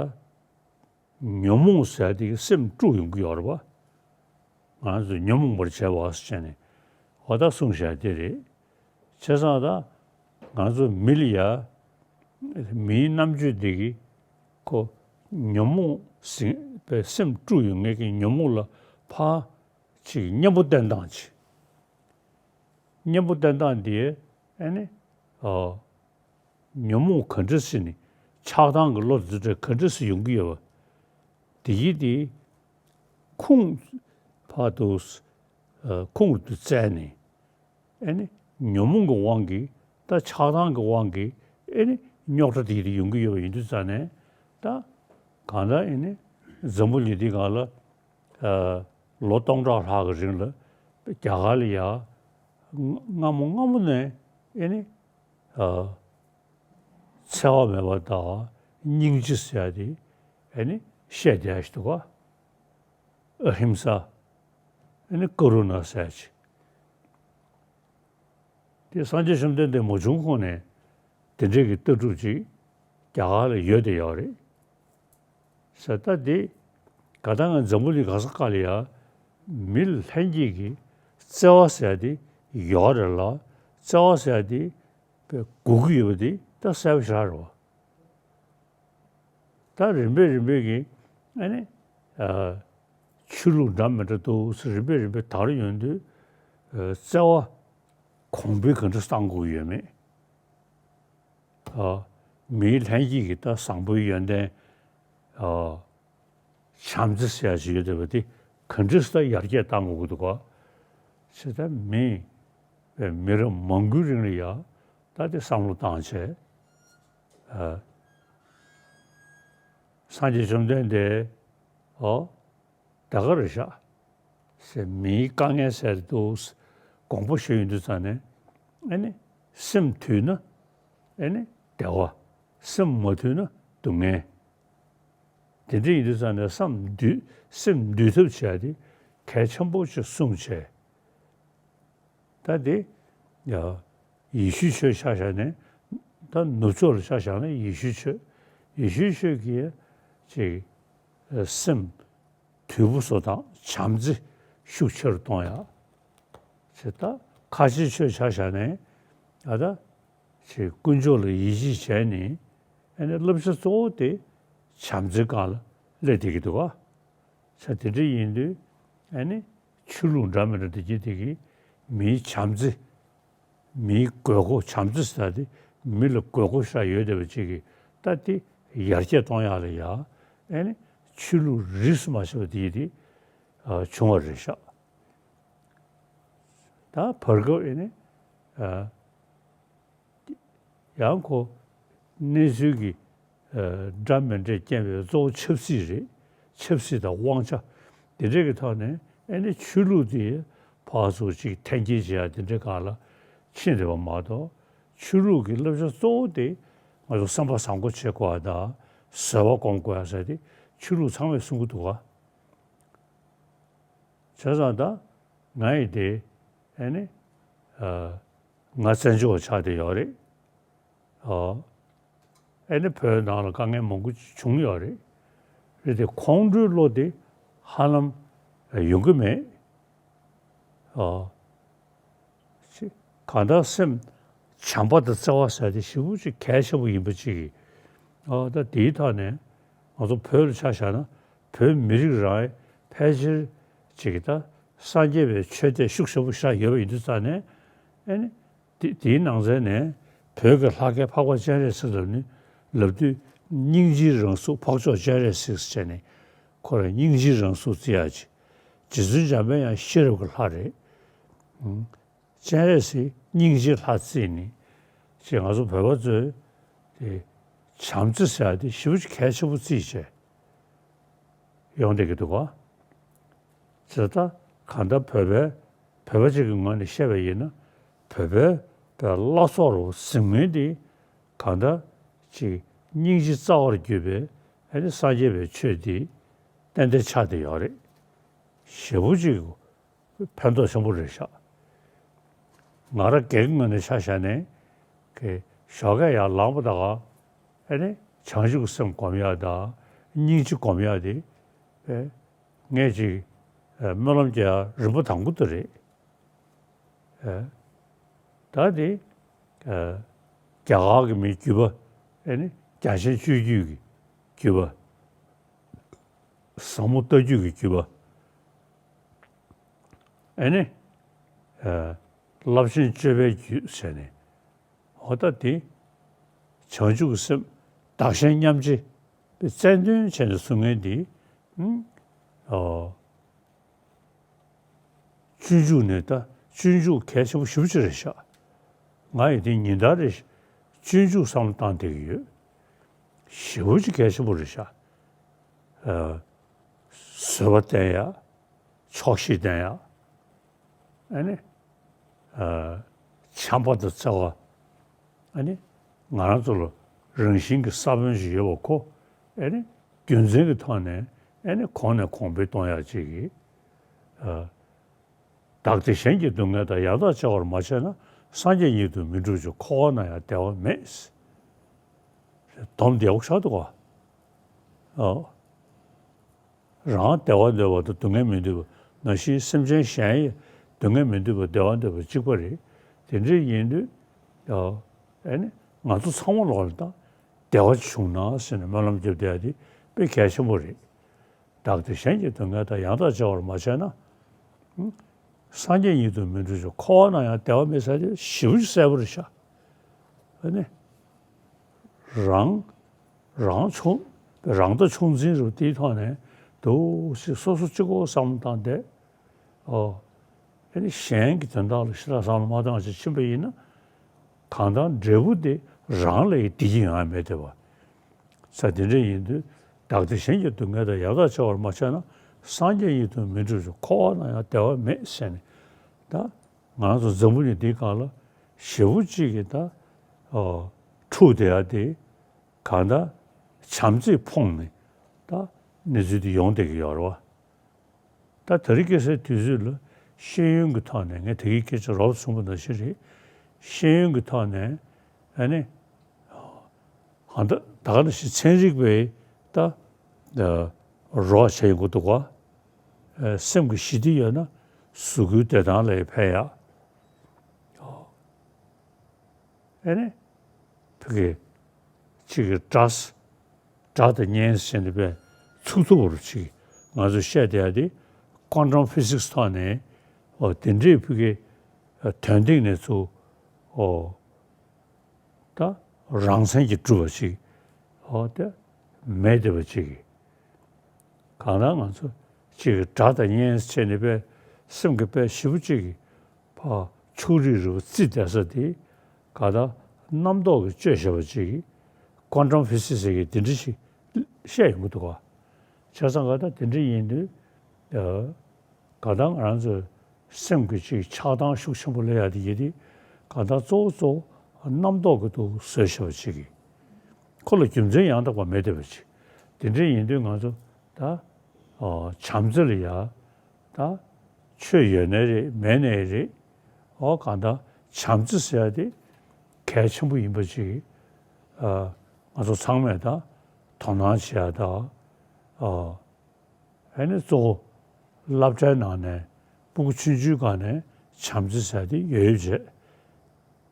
ཉོན་མོངས་ཟེར་དེ་སེམས་དཀྲུགས་ཡོང་གི་ཡོད་རེད་པ། ང་ཚོ་ཉོན་མོངས་པར་བྱས་པ་ཟེར་བྱས་ནས་འོ་ད་གསུངས་བཞག་དེ་རེད། བྱས་ཙང་ད་ང་ཚོ་མི་ལ་ཡ་མིའི་རྣམ་དཔྱོད་འདི་གིས་ཁོ་ཉོན་མོངས་ཟིན་པའི་སེམས་དཀྲུགས་ཡོང་མཁན་གྱི་ཉོན་མོངས་ལ་ཕར་ཅིག་གཉེན་པོ་བསྟེན་སྟངས་ཅིག་གཉེན་པོ་བསྟེན་སྟངས་འདི་ཨེ་ནི། ཨ། ཉོན་མོངས་ག་འདྲ་ཞིག་ནི་ཆགས་སྡང་གི་བློ་འདི་འདྲ་ག་འདྲ་ཞིག་ཡོང་གི་ཡོད་པ། དེ་ཡིས་དེ་ཁུངས་ཕར་དུ། ཨ། ཁུངས་དུ་བཙལ་ནས། ཨེ་ནི་ཉོན་མོངས་ཀྱི་དབང་གིས་ད་ཆགས་སྡང་གི་དབང་གིས་ཨེ་ནི་རྙོག་དྲ་དེ་དེ་ཡོང་གི་ཡོད་པ་ཡིན་དུས་ཙ་ནས། ད་གང་ལྟར་ཨེ་ནི་འཛམ་བུ་གླིང་འདི་སྒང་ལ། ཨ། ལོ་སྟོང་ཕྲག་ལྷག་གི་རིང་ལ་རྒྱ་གར་ལ་ཡ་སྔ་མོ་སྔ་མོ་ནས་ཨེ་ནི། ཨ། འཚེ་བ་མེད་པ་དང་སྙིང་རྗེ་ཟེར་ཡ་དེ་ཨེ་ནི་བཤད་བསྡད་ཡ་ཞིག་འདུག་ག་ཨ་ཧིམ་ས། ཨེ་ནི་ཀ་རུ་ན་ཟེར་ཡ་ཅིག་དེ་སངས་རྒྱས་བཅོམ་ལྡན་འདས་མ་བྱུང་གོང་ནས་དེ་འདྲས་ཀྱི་ལྟ་གྲུབ་ཅིག་རྒྱ་གར་ལ་ཡོད་དེ་ཡོད་རེད། ཟེར་ད་དེ་ག་ད་ང་འཛམ་བུ་གླིང་ག་ས་ག་ལ་ཡ་མི་ལ་ལྷན་སྐྱེས་ཀྱི་བརྩེ་བ་ཟེར་དེ་ཡོད་རེད་ལ། བརྩེ་བ་ཟེར་དེ་དགོས་ཀྱི་ཡོད་པ་དེ་ད་གསལ་པོ་ཞེ་དྲག་རེད་བ། ད་རིམ་པས་རིམ་པས་ཀྱིས་ཨ་ནི། ཨ། ཆོས་ལུགས་འདྲ་མི་འདྲ་འདུག་ཟེར་རིམ་པས་རིམ་པས་དར་ཡོང་དུས། ཨ། བརྩེ་བ་གོང་འཕེལ་ག་འདྲ་བཏང་དགོས་ཡོད་མེད། ཨ། མིའི་ལྷན་སྐྱེས་ཀྱི་ད་བཟང་པོའི་ཡོན་ཏན། ཨ། བྱམས་བརྩེ་ཟེར་ཡ་ཞིག་ཡོད་བསྡད་པ་དེ་ག་འདྲས་སེ་ད་ཡར་རྒྱས་བཏང་དགོས་ཀྱི་འདུག་ག་ཞེས་ད་མི། མི་རབས་མང་པོའི་རིང་ལ་ཡ་ད་དེ་བསམ་བློ་བཏང་བྱས། ཨ། སངས་རྒྱས་བཅོམ་ལྡན་འདས། ཨོ། ད་ག་རེད་ཤག་ཟེར། མིའི་དཀའ་ངལ་སེལ་འདུག་དགོངས་པ་ཞུ་ཡོང་དུས་ཙ་ནས། ཨེ་ནི་སེམས་དུལ་ན་ཨེ་ནི་བདེ་བ། སེམས་མ་དུལ་ན་སྡུག་བསྔལ། དེ་འདྲ་ཡིན་དུས་ཙ་ནས་སེམས་འདུལ། སེམས་འདུལ་ཐབས་བྱས་ཏེ་གལ་ཆེན་པོ་ཞིག་གསུངས་བྱས། ད་དེ་ཡ་ཡེ་ཤུའི་ཆོས་ཆ་བཞག་ནས། ད་ནུབ་ཕྱོགས་ལ་ཆ་བཞག་ན་ཡེ་ཤུའི་ཆོས། ཡེ་ཤུའི་ཆོས་ཀྱིས་ཅིག་སེམས་དུལ་པོ་བཟོ་སྟངས། བྱམས་བརྩེ་ཤུགས་ཆེ་རུ་གཏོང་ཡག་ཅེས། ད་ཁ་ཆེའི་ཆོས་ཆ་བཞག་ནས་ཨ་ད་ཅིག་དཀོན་མཆོག་ལ་ཡིད་ཆེས་བྱས་ནས། ཨ་ནི་བསླབ་བྱ་གཙོ་བོ་དེ་བྱམས་བརྩེའི་སྒང་ལ་སླེབས་བསྡད་ཀྱི་འདུག་ག་ས་དེ་འདྲ་ཡིན་དུས་ཨ་ནི་ཆོས་ལུགས་འདྲ་མི་འདྲ་དེ་གྱིས་དེ་གིས་མིའི་བྱམས་བརྩེ། མིའི་དགོས་མཁོ། བྱམས་བརྩེ་ཟེར་དེ་མི་ལ་དགོས་མཁོ་ཞེ་དྲག་ཡོད་བསྡད་པ་ཅིག་གིས། ད་དེ་ཡར་རྒྱས་གཏོང་ཡག་ལ་ཡ་ཨ་ནི་ཆོས་ལུགས་རིས་སུ་མ་ཆད་པ་དེ་དེ་བྱུང་བ་རེད་ཤག་ད་བར་སྐབས་ཨ་ནི་ཡང་ཁོ་གནས་ཚུལ་གྱི་འདྲ་མི་འདྲ་རྐྱེན་པས། གཙོ་བོ་ཆབ་སྲིད་རེད། ཆབ་སྲིད་དང་དབང་ཆ་དེ་འདྲས་ཀྱི་ཐོག་ནས་ཨ་ནི་ཆོས་ལུགས་དེ་ཕར་ཚུར་ཅིག་འཐེན་འཁྱེར་བྱེད་ཡ་དེ་འདྲའི་སྒང་ལ་ ཕྱིན་བསྡད་པ་མ་གཏོགས། ཆོས་ལུགས་ཀྱི་བསླབ་བྱ་གཙོ་བོ་དེ་ང་ཚོ་བསམ་པ་བཟང་པོ་བྱེད་དགོས་པ་དང་བཟོད་པ་སྒོམ་དགོས་ཡ་ཟེར་དེ་ཆོས་ལུགས་ཚང་མས་གསུང་གི་འདུག་ག་བྱས་ཙང་ད་ང་ཡི་དེ་ཨེ་ནི་ཨ་ང་བཙན་བྱོལ་བ་ཆགས་བསྡད་ཡོད་རེད། ཨོ། ཨེ་ནི་བོད་ནང་ལ་དཀའ་ངལ་མང་པོ་བྱུང་ཡོད་རེད། རེད་དེ་ཁོང་ཁྲོའི་བློ་དེ་ཧ་ལམ་ཡོང་གི་མེད། ཨོ། ཅི། གང་ལྟར་སེམས་བྱམས་པ་དང་བརྩེ་བ་ཟེར་དེ་ཞེ་པོ་ཅིག་གལ་ཆེན་པོ་ཡིན་པ་ཅིག་གིས། ཨོ། ད་དེའི་ཐོག་ནས་ང་ཚོ་བོད་ལ་ཆ་བཞག་ན་བོད་མི་རིགས་རང་ཕལ་ཆེར་ཅིག་གིས་ད་སངས་རྒྱས་པའི་ཆོས་དད་ཤུགས་ཆེན་པོ་ཞིག་ཡོད་པ་ཡིན་དུས་ཙང་ནས། ཨེ་ནི། དེ་དེའི་ནང་ཚན་ནས་བོད་ཀྱི་ལྷ་སྐལ་འཕགས་པ་སྤྱན་རས་གཟིགས་ལབ་ནི་ལབ་དུས་སྙིང་རྗེའི་རང་གཟུགས་འཕགས་མཆོག་སྤྱན་རས་གཟིགས་ཟེར་ནས་ཁོ་རང་སྙིང་རྗེའི་རང་གཟུགས་བརྩི་ཡག་ཅིག་རྗེ་བཙུན་འཇམ་དཔལ་དབྱངས་ཤེས་རབ་ཀྱི་ལྷ་རེད། ཨང་། སྤྱན་རས་གཟིགས་སྙིང་རྗེའི་ལྷ་བརྩིས་ནི་ཅིག་ང་ཚོ་བོད་པ་ཚོས་དེ་བྱམས་བརྩེ་ཟེར་ཡག་དེ་ཞེ་པོ་ཅིག་གལ་ཆེན་པོ་བརྩིས་བྱས། ཡོང་བསྡད་ཀྱི་འདུག་ག་ཇི་ལྟར་གང་ལྟར་བོད་པའི་བོད་པ་ཅིག་གི་ངོས་ནས་བཤད་པ་ཡིན་ན། བོད་པའི་བླ་སྲོག་རུ་ཟིན་མིན་དེ་གང་ལྟར་ཅིག་སྙིང་རྗེ་རྩ་བར་གྱུར་པའི་ཨ་ནི་སངས་རྒྱས་པའི་ཆོས་འདི་ཏན་ཏན་ཆགས་བསྡད་ཡོད་རེད། ཞེ་པོ་ཅིག་ཕན་ཐོགས་ཆེན་པོ་རེད་ཤག་ང་རང་སྒེར་གྱི་ངོས་ནས་ཆ་བཞག་ནས་ཀྱི་ཞོགས་ཀས་ཡར་ལངས་པ་དང་ཨ་ནི་བྱང་ཆུབ་ཀྱི་སེམས་སྒོམ་ཡག་དང་སྙིང་རྗེ་སྒོམ་ཡག་དེ་ཨེ་ངས་ཅིག་ཨེ་སྨོན་ལམ་རྒྱག་ཡག་རིམ་པ་དང་པོ་དེ་རེད། ཨེ་ད་དེ་ཨེ་རྒྱ་གར་གྱི་མི་བརྒྱུད་པ་ཨེ་ནི་རྒྱ་ཆེན་སྤྱོད་བརྒྱུད་ཀྱི་བརྒྱུད་པ། ཟབ་མོ་ལྟ་བརྒྱུད་ཀྱི་བརྒྱུད་པ། ཨེ་ནི། ཨ། རླབས་ཆེན་སྤྱོད་པའི་བརྒྱུད་ཟེར་ནས། འོ་ད་དེ། བྱང་ཆུབ་ཀྱི་སེམས་བདག་གཞན་མཉམ་བརྗེ་རྩལ་འདོན་བྱས་ནས་གསུང་མཁན་འདི། ཨ། སྤྱོད་འཇུག་ནས་ད་སྤྱོད་འཇུག་གལ་ཆེན་པོ་ཞེ་པོ་ཅིག་རེད་ཤག་ང་ཡིས་དེ་ཉིན་ལྟར་རེ་བཞིན་སྤྱོད་འཇུག་བསམ་བློ་བཏང་བསྡད་ཀྱི་ཡོད། ཞེ་པོ་ཅིག་གལ་ཆེན་པོ་རེད་ཤག་ཨ། བཟོད་པ་བསྟེན་ཡ། ཆོག་ཤེས་བསྟེན་ཡ། ཨ་ནི། ཨ། བྱམས་པ་དང་བརྩེ་བ། ཨ་ནི། ང་རང་ཚོ་ལ་རང་བཞིན་གྱི་ས་བོན་ཞིག་ཡོད་པ་ཁོ། ཨ་ནི། རྒྱུ་མཚན་གྱི་ཐོག་ནས་ཨ་ནི་གོང་ནས་གོང་འཕེལ་གཏོང་ཡ་ཅིག་གིས། ཨ། བདག་བདེ་གཞན་གྱི་སྡུག་བསྔལ་དང་ཡང་དག་བརྩེ་བར་མ་བྱས་ན། སངས་རྒྱས་ཉིད་དུ་མི་འགྲུབ་ཅིང་། འཁོར་བ་ན་ཡང་བདེ་བ་མེད། སྡོམ་བདེ་པོ་ཆགས་འདུག་ག་ཨོ། རང་བདེ་བ་འདོད་པ་དང་སྡུག་བསྔལ་མི་འདོད་པ་ནང་བཞིན་སེམས་ཅན་གཞན་ཡང་སྡུག་བསྔལ་མི་འདོད་པ་བདེ་བ་འདོད་པ་གཅིག་པ་རེད། དེ་འདྲ་ཡིན་དུས། ཨོ། ཨ་ནི་ང་ཚོ་ཚང་མ་ལོག་ལ་ད་བདེ་བ་བྱུང་ན་ཟེར་ནས་སྨོན་ལམ་རྒྱབ་བསྡད་ཡ་དེ་དཔེ་གལ་ཆེན་པོ་རེད། བདག་བདེ་གཞན་གྱི་སྡུག་བསྔལ་དང་། ཡང་དག་བརྩེ་བར་མ་བྱས་ན། སངས་རྒྱས་ཉིད་དུ་མི་འགྲུབ་ཅིང་། འཁོར་བ་ན་ཡང་བདེ་བ་མེད་ཟེར་དེ་ཞེ་པོ་ཅིག་གསལ་པོ་རེད་ཤག་ཨ་ནི། རང་རང་ཆུང་རང་ལྟ་ཆུང་འཛིན་རུ་དེའི་ཐོག་ནས་འདུག་སེ་སོ་སོ་གཅིག་པོ་བསམ་བློ་བཏང་བསྡད། ཨོ། ཨ་ནི་གཞན་གྱི་དོན་དག་ལ་ཞེ་དྲག་བསམ་བློ་མ་བཏང་ཅིག་ཕྱིན་པ་ཡིན་ན། གང་ལྟར་འབྲས་བུ་དེ་རང་ལ་ཡི་བདེ་སྐྱིད་ཡོང་ཡ་མེད་བསྡད་པ། ས་དེ་འདྲ་ཡིན་དུས། བདག་བདེ་གཞན་གྱི་སྡུག་བསྔལ་དང་། ཡང་དག་བརྩེ་བར་མ་བྱས་ན། སངས་རྒྱས་ཉིད་དུ་མི་འགྲུབ་ཅིང་། འཁོར་བ་ན་ཡང་བདེ་བ་མེད་ཟེར་ནས། ད་ང་རང་ཚོ་འཛམ་བུ་གླིང་འདིའི་སྒང་ལ་ཞེ་པོ་གཅིག་གིས་ད། ཨོ། འཁྲུག་བསྡད་ཡ་དེ་གང་ལྟར་བྱམས་བརྩེས་ཕོངས་ནས་ད་གནས་ཚུལ་དེ་ཡོང་བསྡད་ཀྱི་ཡོད་རེད་བ། ད་དེ་རིང་ཁ་སང་དུས་ཚོད་ལ་ཤེས་ཡོན་གྱི་ཐོག་ནས། ངས་ད་གིན་སྐད་ཆ་རོབ་གསུངས་པ་ནང་བཞིན་རེད། ཤེས་ཡོན་གྱི་ཐོག་ནས་ཨ་ནི། ད་ད་ག་ནང་བཞིན་ཚན་རིག་པས་ད་རོགས་བྱས་ཡོང་གི་འདུག་ག་ཨ། སེམས་ཀྱི་ཞི་བདེ་ཡོད་ན་གཟུགས་སྐུའི་བདེ་ཐང་ལ་ཕན་ཡ། ཨེ་ནི། ཕ་གི་གཅིག་གི་སྒྲ། སྒྲ་དང་བརྙན་ཟེར་ནས་པས་ཚུགས་ཐུབ་པ་རུ་ཅིག་ང་ཚོས་བཤད་བསྡད་ཡ་དེ་quantum physics ཐོག་ནས། ཨོ། དེ་འདྲའི་ཕ་གི་དོན་སྟེང་ནས་ཚུར། ཨོ། ད་རང་མཚན་གྱིས་གྲུབ་པ་ཅིག་ཨོ། དེ་མེད་བསྡད་པ་ཅིག་གང་ལྟར་ང་ཚོ་གཅིག་གི་སྒྲ་དང་བརྙན་བྱས་ནས་པས་སེམས་ཀྱི་དཔེ་ཞེ་པོ་གཅིག་གི་ཕར་ཕྱོགས་རིས་རིལ་བུ་བརྩིས་བསྡད་ས་དེ་ག་ད་རྣམ་རྟོག་གིས་གཅོད་བྱས་པ་ཅིག quantum physics ཟེར་གྱི་དེ་འདྲ་ཞིག་བཤད་ཡོང་གི་འདུག་ག་བྱས་ཙང་ག་ད་དེ་འདྲ་ཡིན་དུས། ག་ད་ང་རང་ཚོའི་སེམས་ཀྱི་ཅིག་ཆགས་སྡང་ཤུགས་ཆེན་པོ་སླེབས་ཡ་དེ་ཡིན་དུས། གང་ལྟར་གཙོ་བོ་གཙོ་བོ་རྣམ་རྟོག་གི་འདུག་བཟོས་བཞག་པ་ཅིག་གིས། ཁོ་ལ་རྒྱུ་མཚན་ཡང་དག་པ་མེད་བསྡད་པ་ཅིག་དེ་འདྲ་ཡིན་དུས་ང་ཚོ་ད་ཨ་བྱམས་བརྩེ་ལ་ཡ་ད་ཆོས་ཡོད་ནའི་རེད་མེད་ནའི་རེད། ཨོ་གང་ལྟར་བྱམས་བརྩེ་ཟེར་ཡ་དེ་གལ་ཆེན་པོ་ཡིན་པ་ཅིག་ཨ་ང་ཚོ་ཚང་མས་ད་དོ་སྣང་བྱེད་ཡ་ད་ཨ། ཨ་ནི་གཙོ་བོ་སློབ་གྲྭའི་ནང་ནས་སྤུ་གུ་ཆུང་ཆུང་སྒང་ནས་བྱམས་བརྩེ་ཟེར་དེ་ཡོད་ཡོད་བྱས།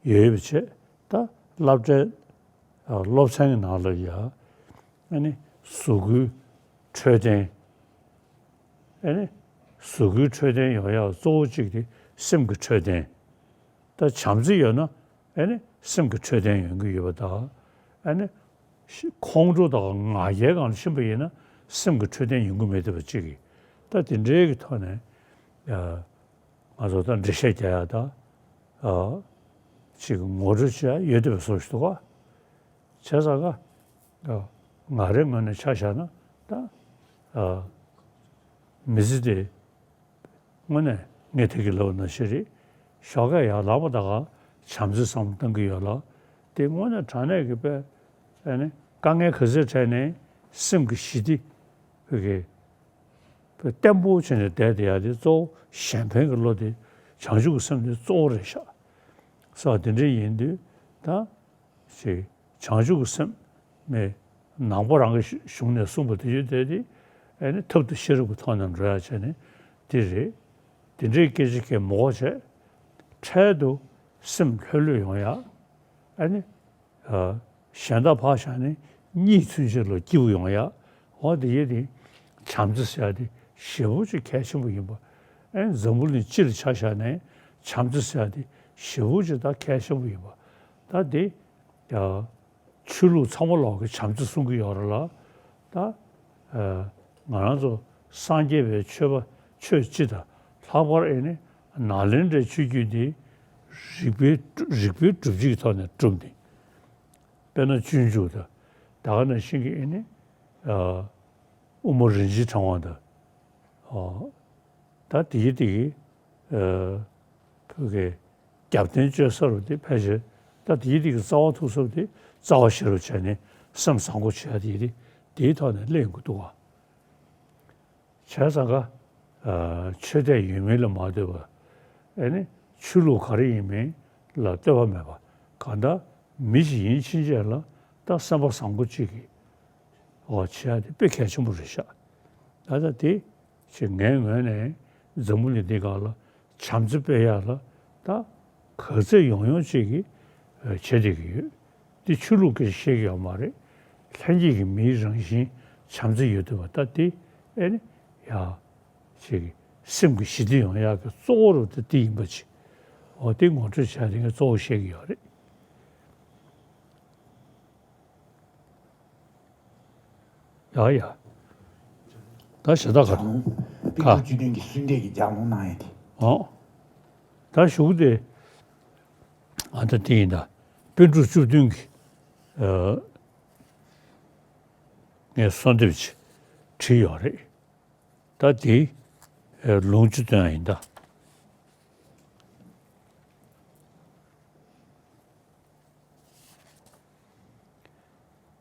ཡོད་ཡོད་བྱས། ད་སློབ་གྲྭའི་ཨ་སློབ་ཚན་གྱི་ནང་ལ་ཡ་ཨ་ནི་གཟུགས་པོའི་འཕྲོད་བསྟེན། ཨ་ནི་གཟུགས་པོའི་འཕྲོད་བསྟེན་ཡོང་ཡག་གཙོ་བོ་གཅིག་དེ་སེམས་ཀྱི་འཕྲོད་བསྟེན། ད་བྱམས་བརྩེ་ཡོད་ན་ཨ་ནི་སེམས་ཀྱི་འཕྲོད་བསྟེན་ཡོང་གི་ཡོད་པ་དང་། ཨ་ནི་ཤི་ཁོང་ཁྲོ་དང་ང་རྒྱལ་སྒང་ལ་ཕྱིན་པ་ཡིན་ན་སེམས་ཀྱི་འཕྲོད་བསྟེན་ཡོང་གི་མེད་བསྡད་པ་གཅིག་གིས། ད་དེ་འདྲའི་གི་ཐོག་ནས་ཨ་ང་ཚོ་ད་འགྲེལ་བཤད་རྒྱག་ཡ་ད་ཨ་ཅིག་ངོ་སྤྲོད་བྱེད་ཡ་ཡོད་བསྡད་པའི་བཟོ་ཞིག་འདུག་ག་བྱས་ཙང་ཀ་ཨ་ང་རའི་ངོས་ནས་ཆ་བཞག་ན་ད་ཨ་མི་ཚེ་དེ། དངོས་གནས་ངས་དེ་གི་ལབ་ན་ཤེས་རེད། ཞོགས་ཀས་ཡར་ལངས་པ་ད་ག་བྱམས་བརྩེ་བསམ་བློ་གཏང་གི་ཡོད་ལ། དེ་དངོས་གནས་དྲང་གནས་ཀྱི་དཔེ་ཨ་ནི་དཀའ་ངལ་ག་ཚོད་འཕྲད་ནས་སེམས་ཀྱི་ཞི་བདེ་བོད་ཀྱི་དཔེ་བརྟན་པོ་བྱས་ནས་བསྡད་བསྡད་ཡ་དེ་གཙོ་བོ་གཞན་ཕན་གྱི་བློ་དེ་བྱང་ཆུབ་ཀྱི་སེམས་དེ་གཙོ་བོ་རེད་ཤག་ས་དེ་འདྲ་ཡིན་དུས་ད། ཞེས་བྱང་ཆུབ་ཀྱི་སེམས་མེད་ནང་པ་རང་གི་གཞུང་ནས་གསུངས་པ་དེ་ཡོད་དེ་དེ་ཨ་ནི་ཐབས་དང་ཤེས་རབ་ཀྱི་ཐོག་ནས་འགྲོ་ཡ་བྱས་ནས་དེ་རེད། དེ་འདྲའི་སྐད་ཆ་སྐད་མ་གོ་བྱས་འཕྲལ་དུ་སེམས་ལྷོད་ལྷོད་ཡོང་ཡ། ཨ་ནི་ཨ་གཞན་དག་ཕར་བཞག་ནས་གཉིད་ཚུན་ཆད་ལ་སྐྱིད་པོ་ཡོང་ཡ། འོ་དེ་ཡོད་དེ་བྱམས་བརྩེ་ཟེར་ཡ་དེ་ཞེ་པོ་ཅིག་གལ་ཆེན་པོ་ཡིན་པ། ཨ་ནི་འཛམ་བུ་གླིང་སྤྱི་ལ་ཆ་བཞག་ནས་བྱམས་བརྩེ་ཟེར་ཡ་དེ་ཞེ་པོ་ཅིག་ད་གལ་ཆེན་པོ་ཡིན་པ། ད་དེ་ཡ། ཆོས་ལུགས་ཚང་མ་ལོག་གི་བྱམས་བརྩེ་གསུང་གི་ཡོད་རེད་ལ། ད་ཨ་ང་རང་ཚོ་སངས་རྒྱས་པའི་ཆོས་པ་ཆོས་སྤྱི་དང་ལྷག་པར་ཨེ་ནི་ནཱ་ལེནྡྲའི་ཆོས་བརྒྱུད་འདི་རིག་པའི་རིག་པའི་སྒྲུབ་བྱེད་ཀྱི་ཐོག་ནས་བསྒྲུབས་ནས། དཔེར་ན་སྤྱོད་འཇུག་དང་ད་ག་ནང་བཞིན་གྱི་ཨེ་ནི་ཨ་དབུ་མ་རིན་ཆེན་ཕྲེང་བ་དང་། ཨ་ད་དེ་གི་དེ་གི་ཨ་བོད་ཀྱི་རྒྱབ་རྟེན་བཅོལ་ས་རུ་དེ་ཕལ་ཆེར་ད་དེའི་དེ་གི་རྩ་བ་ཐུག་ས་རུ་དེ་རྩ་བ་ཤེས་རབ་བྱས་ནས་སེམས་བཟང་པོ་བྱས་དེའི་དེ་དེའི་ཐོག་ནས་གླེང་དགོས་འདུག་བ། བྱས་ཙང་ཀ་ཨ་ཆོས་དད་ཡོད་མིན་ལ་མ་ལྟོས་པར་ཨེ་ནི་ཆོས་ལུགས་ག་རེ་ཡིན་མིན་ལ་ལྟོས་པ་མེད་པར་གང་ལྟར་མི་ཞིག་ཡིན་ཕྱིན་ཆད་ལ་ད་བསམ་པ་བཟང་པོ་གཅིག་གིས་འོ་བྱེད་ཡ་དེ་དཔེ་གལ་ཆེན་པོ་རེད་ཤག་ད་ལྟ་དེ་ཅིག་ངའི་ངོས་ནས་འཛམ་བུ་གླིང་འདི་སྒང་ལ་བྱམས་བརྩེ་སྤེལ་ཡག་ལ་ད་ག་ཚོད་ཡོང་ཡོང་ཅིག་གིས་བྱེད་བསྡད་ཀྱི་ཡོད། འདི་ཆོས་ལུགས་སྐད་ཆ་བཤད་ཀྱི་ཡོད་མ་རེད། ལྷན་སྐྱེས་ཀྱི་མིའི་རང་བཞིན་བྱམས་བརྩེ་ཡོད་འདུག་བ། ད་དེ་ཨེ་ནི་ཡ་ཅིག་སེམས་ཀྱི་ཞི་བདེ་ཡོང་ཡག་གི་གཙོ་བོ་རུ་ད་དེ་ཡིན་པ་ཅིག་འོ་དེ་ངོ་སྤྲོད་བྱས་དེ་ངས་གཙོ་བོ་བཤད་ཀྱི་ཡོད་རེད། ཡ་ཡ། ད་ཞེ་དྲག་ག་ལུང་། པཎ་ཁ། གྲུབ་བཅུ་བདུན་གྱི་གསོལ་འདེབས་ཀྱི་ལྗགས་ལུང་གནང་ཡ་དེ། ཨོ། ད་གཞུག་དེ། ཨ་ད་དེ་ཡིན་ད། པཎ་གྲུབ་བཅུ་བདུན་གྱི། ཨ། ངས་གསོལ་འདེབས་ཅིག་བྲིས་ཡོད་རེད། ད་དེ། ཨ། ལུང་ཅིག་སྟོན་ཡ་ཡིན་ད།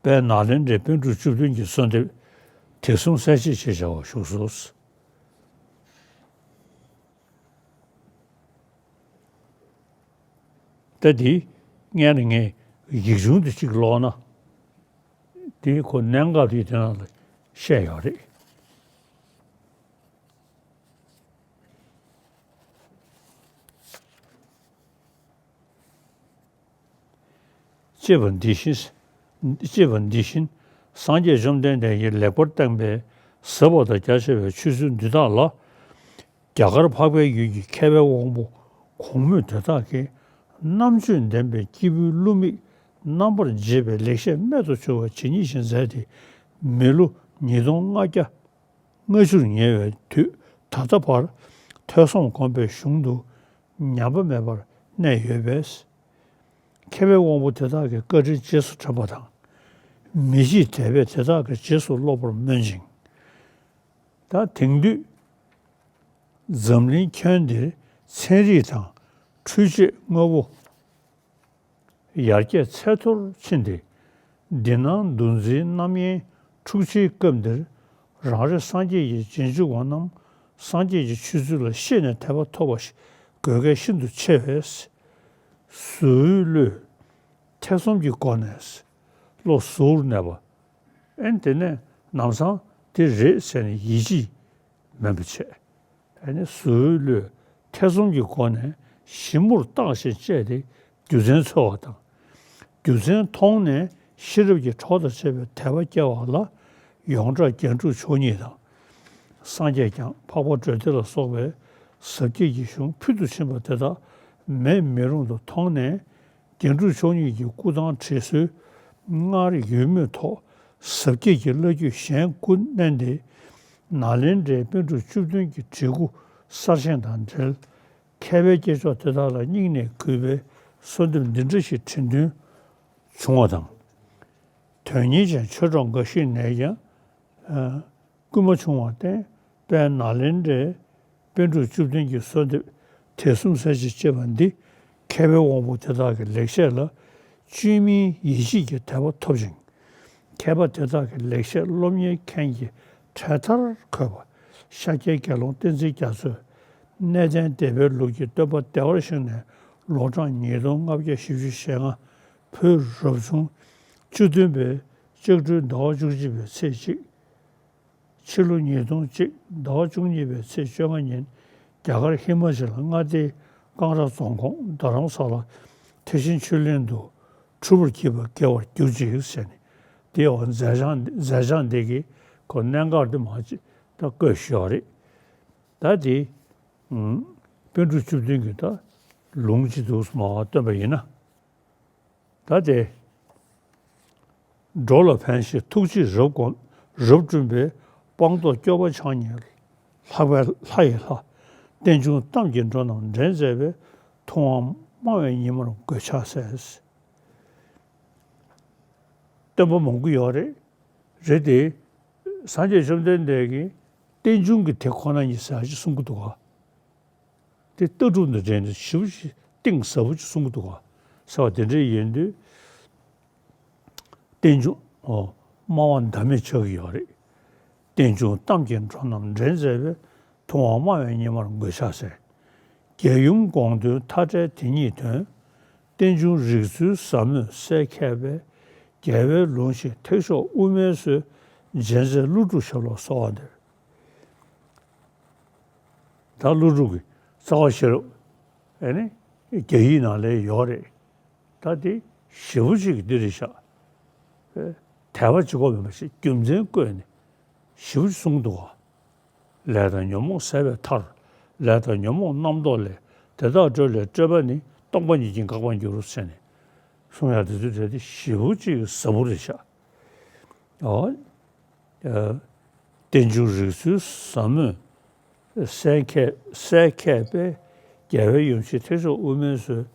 དཔལ་ནཱ་ལེནྡྲའི་པཎ་གྲུབ་བཅུ་བདུན་གྱི་གསོལ་འདེབས་དེ་གསུམ་གསལ་བཤད་ཅེས་བྱ་བ་བཞུགས་སོ། ད་འདི་སྔོན་ནས་ངས་ཡིག་ཆུང་དེ་གཅིག་ཀློག་ན། འདི་ཁོ་གནད་འགག་དེ་དེ་ནང་ལ་བཤད་ཡོད་རེད། ཅེས་པ་འདི་བཞིན། ཅེས་པ་འདི་བཞིན་སངས་རྒྱས་བཅོམ་ལྡན་འདས་ཀྱིས་ལེགས་པར་བསྟན་པའི་ཟབ་པ་དང་རྒྱ་ཆེ་བའི་ཆོས་ཚུལ་འདི་དག་ལ། རྒྱ་གར་འཕགས་པའི་ཡུལ་གྱི་མཁས་པའི་དབང་པོ་གོང་སྨོས་དེ་དག་གིས་རྣམ་དཔྱོད་ལྡན་པའི་སྐྱེས་བུའི་བསླུ་མེད་རྣམ་པར་འབྱེད་པའི་ལེགས་བཤད་རྨད་དུ་བྱུང་བ་ཇི་སྙེད་ཅིག་མཛད་དེ། མི་ལོ་ཉིས་སྟོང་ལྔ་བརྒྱ་ལྔ་བཅུར་ཉེ་བའི་དུས་ད་ལྟ་བར་ཐོས་བསམ་སྒོམ་པའི་གཞུང་དུ་ཉམས་པ་མེད་པར་གནས་ཡོད་པས། མཁས་པའི་དབང་པོ་དེ་དག་གི་བཀའ་དྲིན་རྗེས་སུ་དྲན་པ་དང་། མི་ཕྱེད་དད་པས་དེ་དག་གི་རྗེས་སུ་སློབ་པར་སྨོན་ཅིང་། ད་དེང་དུས་འཛམ་གླིང་ཁྱོན་འདིར་ཚན་རིག་དང་འཕྲུལ་ཆས་དངོས་པོ་ ཡར་རྒྱས་ཚད་མཐོར་ཕྱིན་ཏེ། འདི་སྣང་འདུ་འཛིའི་རྣམ་གཡེང་འཁྲུགས་ཆེའི་སྐབས་འདིར། རང་རེ་སངས་རྒྱས་ཀྱི་རྗེས་འཇུག་པ་རྣམས། སངས་རྒྱས་ཀྱི་ཆོས་ཚུལ་ལ་ཤེས་ནས་དད་པ་ཐོབ་པ་ཞིག་དགོས་གལ་ཤིན་ཏུ་ཆེ་བས། གཟུ་བོའི་བློས་ཐེ་ཚོམ་གྱི་སྒོ་ནས། བློ་གཟུར་གནས་པ། ཨེ་དེ་ནས་ལམ་སང་དེ་རེད་ཟེར་ནས་ཡིད་ཆེས་མེད་པ་བྱས། ཨེ་ནི་གཟུ་བོའི་བློས་ཐེ་ཚོམ་གྱི་སྒོ་ནས་ཞིབ་མོར་བརྟག་ཅིང་དཔྱད་དེ་རྒྱུ་མཚན་འཚོལ་བ་དང་། རྒྱུ་མཚན་མཐོང་ནས་ཤེས་རབ་ཀྱི་གྲོགས་དང་བཅས་པའི་དད་པ་སྐྱེ་བ་ལ་ཡོངས་གྲགས་རྒྱན་དྲུག་མཆོག་གཉིས་དང་། སངས་རྒྱས་བསྐྱངས་འཕགས་པ་འགྲོ་འདི་ལ་སོགས་པའི་ཟབ་རྒྱས་ཀྱི་གཞུང་ཕུལ་དུ་ཕྱིན་པ་དེ་དག་མེད་མི་རུང་དུ་མཐོང་ནས། རྒྱན་དྲུག་མཆོག་གཉིས་ཀྱི་སྐུ་ཐང་བྲིས་སྲོལ་སྔར་ཡོད་མུས་ཐོག་ཟབ་རྒྱས་ཀྱི་བླ་བརྒྱུད་གཞན་དགུ་བསྣན་ཏེ། ནཱ་ལེནྡྲའི་པཎ་གྲུབ་བཅུ་བདུན་གྱི་བྲིས་སྐུ་གསར་བཞེངས་དང་འབྲེལ། མཁས་པའི་སྐྱེས་མཆོག་དེ་དག་ལ་སྙིང་ནས་གུས་པའི་གསོལ་འདེབས་འདི་འདྲ་ཞིག་འབྲི་འདུན་བྱུང་བ་དང་། དོན་གཉེར་ཅན་ཆོས་གྲོགས་འགའ་ཞིག་ནས་ཀྱང་། ཨ། སྐུལ་མ་བྱུང་བར་བརྟེན། དཔལ་ནཱ་ལེནྡྲའི་པཎ་གྲུབ་བཅུ་བདུན་གྱི་གསོལ་འདེབས་དེ་གསུམ་གསལ་བྱེད་ཅེས་པ་འདི་མཁས་པའི་དབང་པོ་དེ་དག་གི་ལེགས་བཤད་ལ་བཅོས་མིན་ཡིད་ཆེས་ཀྱི་དད་པ་ཐོབ་ཅིང་། མཁས་པ་དེ་དག་གི་ལེགས་བཤད་སློབ་གཉེར་མཁན་གྱི་གྲལ་མཐར་འཁོད་པ་ཤཱཀྱའི་དགེ་སློང་བསྟན་འཛིན་རྒྱ་མཚོས་གནས་བརྟན་སྡེ་པའི་ལུགས་ཀྱི་སྟོན་པ་བདེ་བར་བཞེངས་ནས་ལོ་གྲངས་ཉིས་སྟོང་ལྔ་བརྒྱ་བཞི་བཅུ་ཞེ་ལྔ། བོད་རབ་བྱུང་བཅུ་བདུན་པའི་ལྕགས་སྦྲུལ་ཟླ་བ་བཅུ་གཅིག་པའི་ཚེས་གཅིག་ཕྱི་ལོ་ཉིས་སྟོང་གཅིག་ཟླ་བ་བཅུ་གཉིས་པའི་ཚེས་བཅོ་ལྔ་ཉིན་རྒྱ་གར་ཧི་མ་ཅལ་མངའ་སྡེའི་ཀང་ར་རྫོང་ཁོངས་རྡ་རམ་ས་ལ་ཐེག་ཆེན་ཆོས་གླིང་དུ་གྲུབ་པར་བགྱིས་པ་དགེ་བར་གྱུར་ཅིག་ཟེར་ནས། དེའི་འོག་མཛད་བྱང་མཛད་བྱང་འདི་གི་ཁོ་གནད་འགག་འདི་མ་ཅིག་ད་བཀོད་ཞུ་ཡོད་རེད། ད་དེ་ཨུམ། པཎ་གྲུབ་བཅུ་བདུན་གྱི་ད་ལུང་ཅིག་འདུག་མ་བ་སྟོན་པ་ཡིན་ན། ད་དེ། འགྲོ་ལ་ཕན་ཞིང་ཐུགས་རྗེས་རབ་བསྒོམས་རབ་བསྐྲུན་པའི་སྤངས་རྟོགས་སྐྱོབ་པ་ཕྱག་གཉིས་ལྷག་པའི་ལྷ་ཡི་ལྷ། རྟེན་འབྱུང་གཏམ་གྱི་འགྲོ་རྣམས་འདྲེན་མཛད་པའི་ཐུབ་དབང་སྨྲ་བའི་ཉི་མར་མགོས་ཕྱག་འཚལ། སྟོན་པ་མང་པོ་ཡོད་རེད། རེད་དེ། སངས་རྒྱས་བཅོམ་ལྡན་འདས་ཀྱིས་རྟེན་འབྱུང་གི་དེ་ཁོ་ན་ཉིད་ཟེར་ཅིག་གསུང་གི་འདུག་ག་དེ་ལྟ་གྲུབ་འདི་འདྲའི་ནི་ཞིབ་ཅིང་གཏིང་ཟབ་པོ་ཅིག་གསུང་གི་འདུག་ག་ཟེར་བ་དེ་འདྲའི་ཡིན་དུས། རྟེན་འབྱུང་། ཨོ། སྨྲ་བ་ཟླ་མེད་ཕྱག་གི་ཡོད་རེད། རྟེན་འབྱུང་གཏམ་གྱི་འགྲོ་རྣམས་འདྲེན་མཛད་པའི་ཐུབ་དབང་སྨྲ་བའི་ཉི་མར་མགོས་ཕྱག་འཚལ། རྒྱལ་ཡུམ་དགོངས་དོན་མཐའ་བྲལ་དེ་ཉིད་དོན། རྟེན་འབྱུང་རིགས་ཚུལ་ཟབ་མོས་གསལ་མཁས་པའི། རྒྱལ་བའི་ལུང་ཞིག་ཐེག་མཆོག་དབུ་མའི་སྲོལ། མཇལ་མཛད་ཀླུ་སྒྲུབ་ཞབས་ལ་གསོལ་བ་འདེབས། ད་ཀླུ་སྒྲུབ་ཀྱི་རྩ་བ་ཤེས་རབ། ཨེ་ནི། རྒྱ་ཡིག་ནང་ལ་ཡོད་རེད། ད་དེ་ཞེ་པོ་ཅིག་འདི་རེད་ཤག་དད་པ་གཅིག་པོ་མིན་པ་ཞིག་རྒྱུ་མཚན་བཀོད་ནས་ཞེ་པོ་ཅིག་གསུངས་འདུག་ག་ལས་དང་ཉོན་མོངས་ཟད་པའི་མཐར། ལས་དང་ཉོན་མོངས་རྣམ་རྟོག་ལས། དེ་དག་སྒྲོལ་ལས་སྤྲོས་པ་ནི། སྟོང་པ་ཉིད་ཀྱིས་འགག་པར་འགྱུར་ཟེར་ནས་གསུང་ཡག་དེ་ཚོ་རེད་དེ་ཞེ་པོ་ཅིག་ཟབ་པོ་རེད་ཤག་ཨོ། རྟེན་འབྱུང་རིགས་ཚུལ་ཟབ་མོས་གསལ་མཁས་གསལ་མཁས་པའི། རྒྱལ་བའི་ཡུམ་ཞིག་ཐེག་མཆོག་དབུ་མའི་སྲོལ།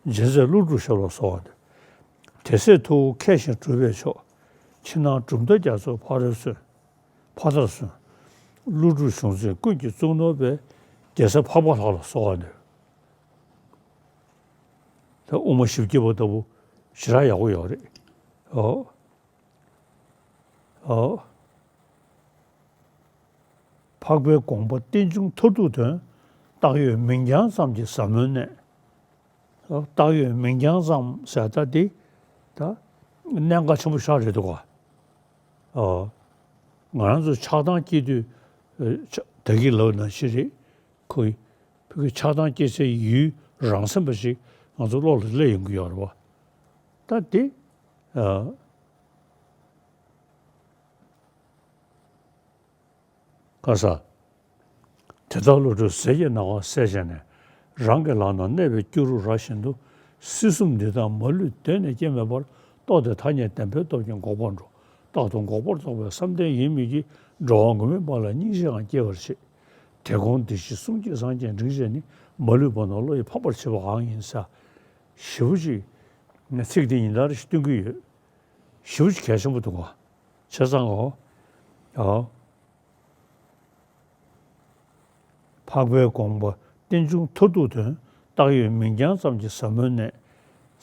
མཇལ་མཛད་ཀླུ་སྒྲུབ་ཞབས་ལ་གསོལ་བ་འདེབས། དེ་སྲས་ཐུ་བོ་མཁས་ཤིང་གྲུབ་པའི་མཆོག་ཕྱི་ནང་གྲུབ་མཐའ་རྒྱ་མཚོའི་ཕ་རོལ་སོན། ཕ་མཐར་སོན། ཀླུ་སྒྲུབ་གཞུང་འཛིན་ཀུན་གྱི་གཙུག་ནོར་བའི། རྒྱལ་སྲས་འཕགས་པ་ལྷ་ལ་གསོལ་བ་འདེབས། ད་དབུ་མ་བཞི་བརྒྱ་པ་ལྟ་བུ་ཞེ་དྲག་ཡག་པོ་ཡོད་རེད། ཨོ། ཨོ། འཕགས་པའི་དགོངས་པ་རྟེན་འབྱུང་མཐར་ཐུག་དོན། བཏགས་ཡོད་མིང་རྐྱང་ཙམ་གྱི་ཟབ་མོའི་གནད། ཨོ། བཏགས་ཡོད་མིང་རྐྱང་ཙམ་ཟེར་ད་འདི། ད་གནད་འགག་ཆེན་པོ་ཞིག་རེད་འདུག་ག་ཨོ། ང་རང་ཚོ་ཆགས་སྡང་སྐྱེ་དུས། ཨ། ཆ་ད་གིན་ལབ་ནང་བཞིན་རེད། ཁོ་བོད་ཀྱི་ཆགས་སྡང་སྐྱེ་སའི་ཡུལ་རང་སེམས་པ་ཞིག་ང་ཚོ་བློ་ལ་སླེབས་ཡོང་གི་ཡོད་རེད་བ། ད་དེ། ཨ། ཁ་ས། དེ་ལྟར་བློ་གྲོས་ཟིལ་གྱིས་གནག་པ་གསལ་བྱས་ནས། རང་གི་ལག་ན་གནས་པའི་སྐྱུ་རུ་ར་བཞིན་དུ། སྲིད་གསུམ་འདི་དག་མ་ལུས་གདོད་ནས་སྐྱེ་མེད་པར། རྟོགས་ཏེ་ཐ་སྙད་བདེན་པའི་སྟོབས་ཀྱིས་འགོག་པར་འགྲོ། རྟག་ཏུ་འགོག་པར་རྟོག་པའི་བསམ་གཏན་ཡིན་མིན་གྱིས། འགྲོ་བ་མགོན་མེད་པ་ལ་སྙིང་རྗེའང་སྐྱེ་བར་བྱེད། དེ་དགོངས་འདི་ཕྱིར་གསུང་སྐྱེས་སངས་རྒྱས་འབྲིང་རྗེ་ནི། མ་ལུས་བར་སྣང་བློ་ཡིས་འཕགས་པར་བྱེད་པའང་ཡིན་ཟེར། ཞེ་པོ་ཅིག་ངས་ཚིག་འདི་ཉིན་ལྟར་ཞིག་སྟོན་གྱི་ཡོད། ཞེ་པོ་ཅིག་གལ་ཆེན་པོ་འདུག་ག་བྱས་ཙང་ཨོ། ཨོ། འཕགས་པའི་དགོངས་པ་རྟེན་འབྱུང་མཐར་ཐུག་དོན། བཏགས་ཡོད་མིང་རྐྱང་ཙམ་གྱི་ཟབ་མོའི་གནད།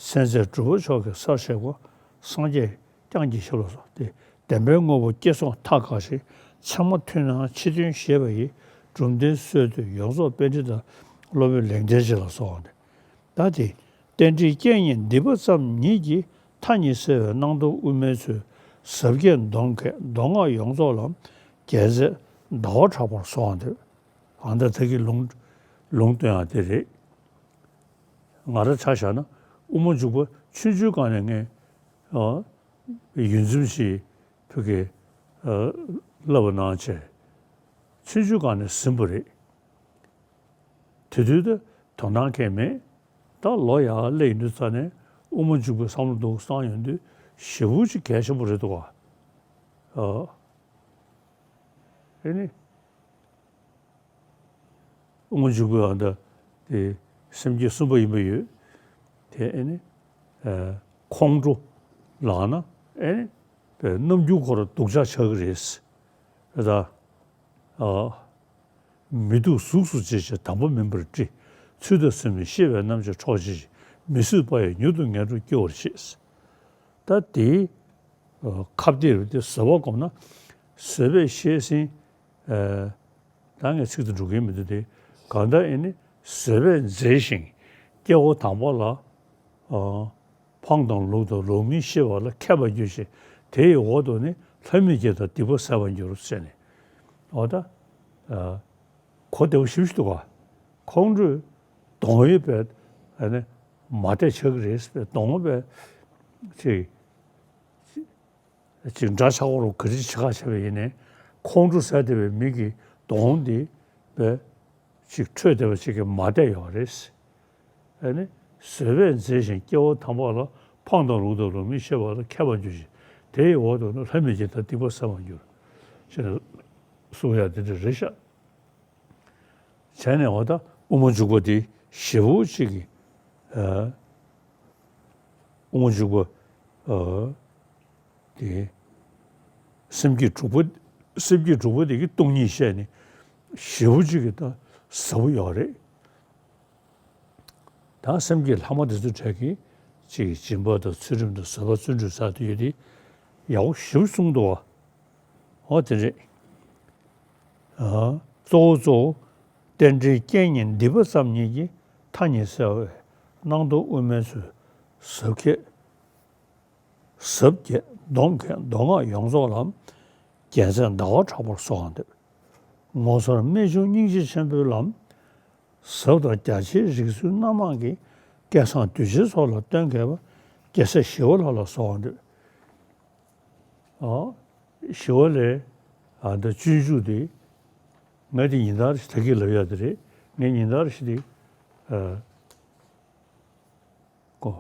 སེམས་ཅན་གྲུབ་པ་མཆོག་གི་སར་གཤེགས་པ། སངས་རྒྱས་བསྐྱངས་ཀྱིས་ཞབས་ལ་སོགས་ཏེ། བདེན་པའི་དངོས་པོ་སྐྱེ་སོང་མཐའ་བཀག་ཅིང་། མཚན་མ་ཐུན་སྣང་ཕྱི་དོན་ཤེས་པ་ཡིས། གྲུབ་མཐའི་སྲོལ་གཏོད་ཡོངས་རྫོགས་པཎྜི་ཏ། སློབ་དཔོན་ལེགས་ལྡན་འབྱེད་ལ་སོགས་ཏེ། ད་དེ་རྟེན་འབྲེལ་རྐྱེན་གཉིས་འདི་པ་ཙམ་ཉིད་ཀྱིས། མཐའ་གཉིས་བསལ་བའི་སྣང་སྟོང་དབུ་མའི་ཚུལ། ཟབ་རྒྱས་མདོ་མཁས་མདོ་སྔགས་ཡོངས་རྫོགས་ལ། རྒྱལ་མཚན་ཟླ་བ་གྲགས་པར་གསོལ་བ་འདེབས། ཨ་ད་ད་གི་ལུང་ལུང་སྟོན་ཡང་དེ་རེད། ང་རང་ཆ་བཞག་ན་དབུ་མ་འཇུག་པ་ཆུང་ཆུང་སྒང་ནས་ངས་ཨ་ཡོད་ཚད་ཞིག་ཕ་གིར་ཨ་བསླབ་པ་གནང་བྱས། ཆུང་ཆུང་སྒང་ནས་ཟིན་པ་རེད། དེ་དུས་ད་དོ་སྣང་གང་ཡང་མེད། ད་ལོ་ཡར་སླེབས་ཡོང་དུས་ཙ་ནས་དབུ་མ་འཇུག་པའི་བསམ་བློ་འདུག་བསམ་ཡོང་དུས་ཞེ་པོ་ཅིག་གལ་ཆེན་པོ་རེད་འདུག་ག་ཨ་ཨེ་ནི། དབུ་མ་འཇུག་པའི་ཨ་ད་དེ་སེམས་བསྐྱེད་གསུམ་པ་ཡིན་པ་ཡོད། དེ་ཨེ་ནི་ཨ་ཁོང་ཁྲོ་ལངས་ན་ཨེ་ནི་རྣམ་འགྱུར་ཁོ་རང་སྡུག་ཅག་ཆགས་ཀྱི་རེད། ད་ཨ་མི་སྡུག་གཟུགས་སུ་བྱེད་ཅིང་དམ་པ་མིན་པར་བཀྲི། ཚུལ་དང་མཚུངས་པའི་ཤེས་པའི་རྣམ་དཔྱོད་འཕྲོག་བྱེད་ཅིང་། མི་བཟོད་པ་ཡིས་མྱུར་དུ་ངན་འགྲོར་སྐྱེ་བར་བྱེད། ད་དེའི་ཨ་ཁ་གཏད་རེད་དེ་བཟོད་པ་སྒོམ་ན་བཟོད་པས་ཤེས་ཟིན། ཨ་ད་ངས་ཚིག་ཏུ་འགྲོ་གིན་མི་འདུག་སྟེ། གང་ལྟར་ཨེ་ནི་བཟོད་པས་མཛེས་ཤིང་སྐྱེ་བོ་དམ་པ་ལ་ཨ་འཕང་དང་ལུགས་དང་ལུགས་མིན་ཤེས་པ་ལ་མཁས་པར་འགྱུར་ཞིང་། དེ་ཡི་འོག་ཏུ་ནི་ལྷ་མི་སྐྱེ་དང་སྡིག་པ་བསལ་བར་འགྱུར་ཟེར་ནས། འོ་ད་ཨ་གོ་བདེ་པོ་ཞེ་པོ་ཞིག་འདུག་ག་ཁོང་ཁྲོས་གདོང་ཡོད་པའི་ཨ་ནི་མ་བདེ་ཆགས་ཀྱི་རེད་ཟེར་བའི་གདོང་པའི་ཅིག་ཅིག་འདྲ་ཆགས་པ་རུ་ག་རེ་བྱེད་ཁ་བྱས་པ་ཡིན་ནའི་ཁོང་ཁྲོ་ཟ་བསྡད་པའི་མི་གི་གདོང་འདི་བས་ཅིག་འཕྲོད་བསྡད་པ་ཅིག་གི་མ་བདེ་ཡོད་རེད། ཨ་ནི་བཟོད་པས་མཛེས་ཤིང་སྐྱེ་བོ་དམ་པ་ལ། འཕང་དང་ལུགས་དང་ལུགས་མིན་ཤེས་པ་ལ་མཁས་པར་འགྱུར་ཞིང་། དེ་ཡི་འོག་ཏུ་ནི་ལྷ་མི་སྐྱེ་དང་སྡིག་པ་བསལ་བར་འགྱུར། ཞེས་ནས་གསུང་ཡ་དེ་འདྲ་རེད་ཤག་བྱས་ནས་འོ་ད་དབུ་མ་འཇུག་པ་དེ་ཞེ་པོ་ཅིག་གི་ཨ་དབུ་མ་འཇུག་པ་ཨ་དེ་སེམས་བསྐྱེད་དྲུག་པ། སེམས་བསྐྱེད་དྲུག་པ་དེ་གི་སྟོང་ཉིད་བཤད་ནས་ཞེ་པོ་ཅིག་གི་ད་ཟབ་པོ་ཡོད་རེད། ད་སེམས་བསྐྱེད་ལྷག་མ་དེ་ཚོའི་གྲས་ཀྱི་ཅིག་སྦྱིན་པ་དང་ཚུལ་ཁྲིམས་དང་བཟོད་པ་བརྩོན་འགྲུས་ཟེར་དེ་ཡོད་དེ་ཡག་པོ་ཞེ་པོ་གསུངས་འདུག་བ། འོ་དེ་རེད། ཨ་གཙོ་བོ་གཙོ་བོ་རྟེན་འབྲེལ་རྐྱེན་གཉིས་འདི་པ་ཙམ་ཉིད་ཀྱིས། མཐའ་གཉིས་བསལ་བའི་སྣང་སྟོང་དབུ་མའི་ཚུལ། ཟབ་རྒྱས་ཟབ་རྒྱས་མདོ་མཁས་མདོ་སྔགས་ཡོངས་རྫོགས་ལ། རྒྱལ་མཚན་ཟླ་བ་གྲགས་པར་གསོལ་བ་འདེབས། ངོ་མཚར་རྨད་བྱུང་སྙིང་རྗེ་ཆེན་པོའི་ལམ། ཟབ་དང་རྒྱ་ཆེའི་རིགས་ཚུལ་སྣ་མང་གི། སྐལ་བཟང་གདུལ་བྱའི་ཚོགས་ལ་སྟོན་མཁས་པ། རྒྱལ་སྲས་ཞི་བ་ལྷ་ལ་གསོལ་བ་འདེབས། ཨ་ཞི་བ་ལྷའི་ཨ་ད་སྤྱོད་འཇུག་དེ་ང་དེ་ཉིན་ལྟར་ཞིག་ད་གིན་ལབ་ཡ་དེ་རེད། ངས་ཉིན་ལྟར་ཞིག་དེ་ཨ་ཀོ།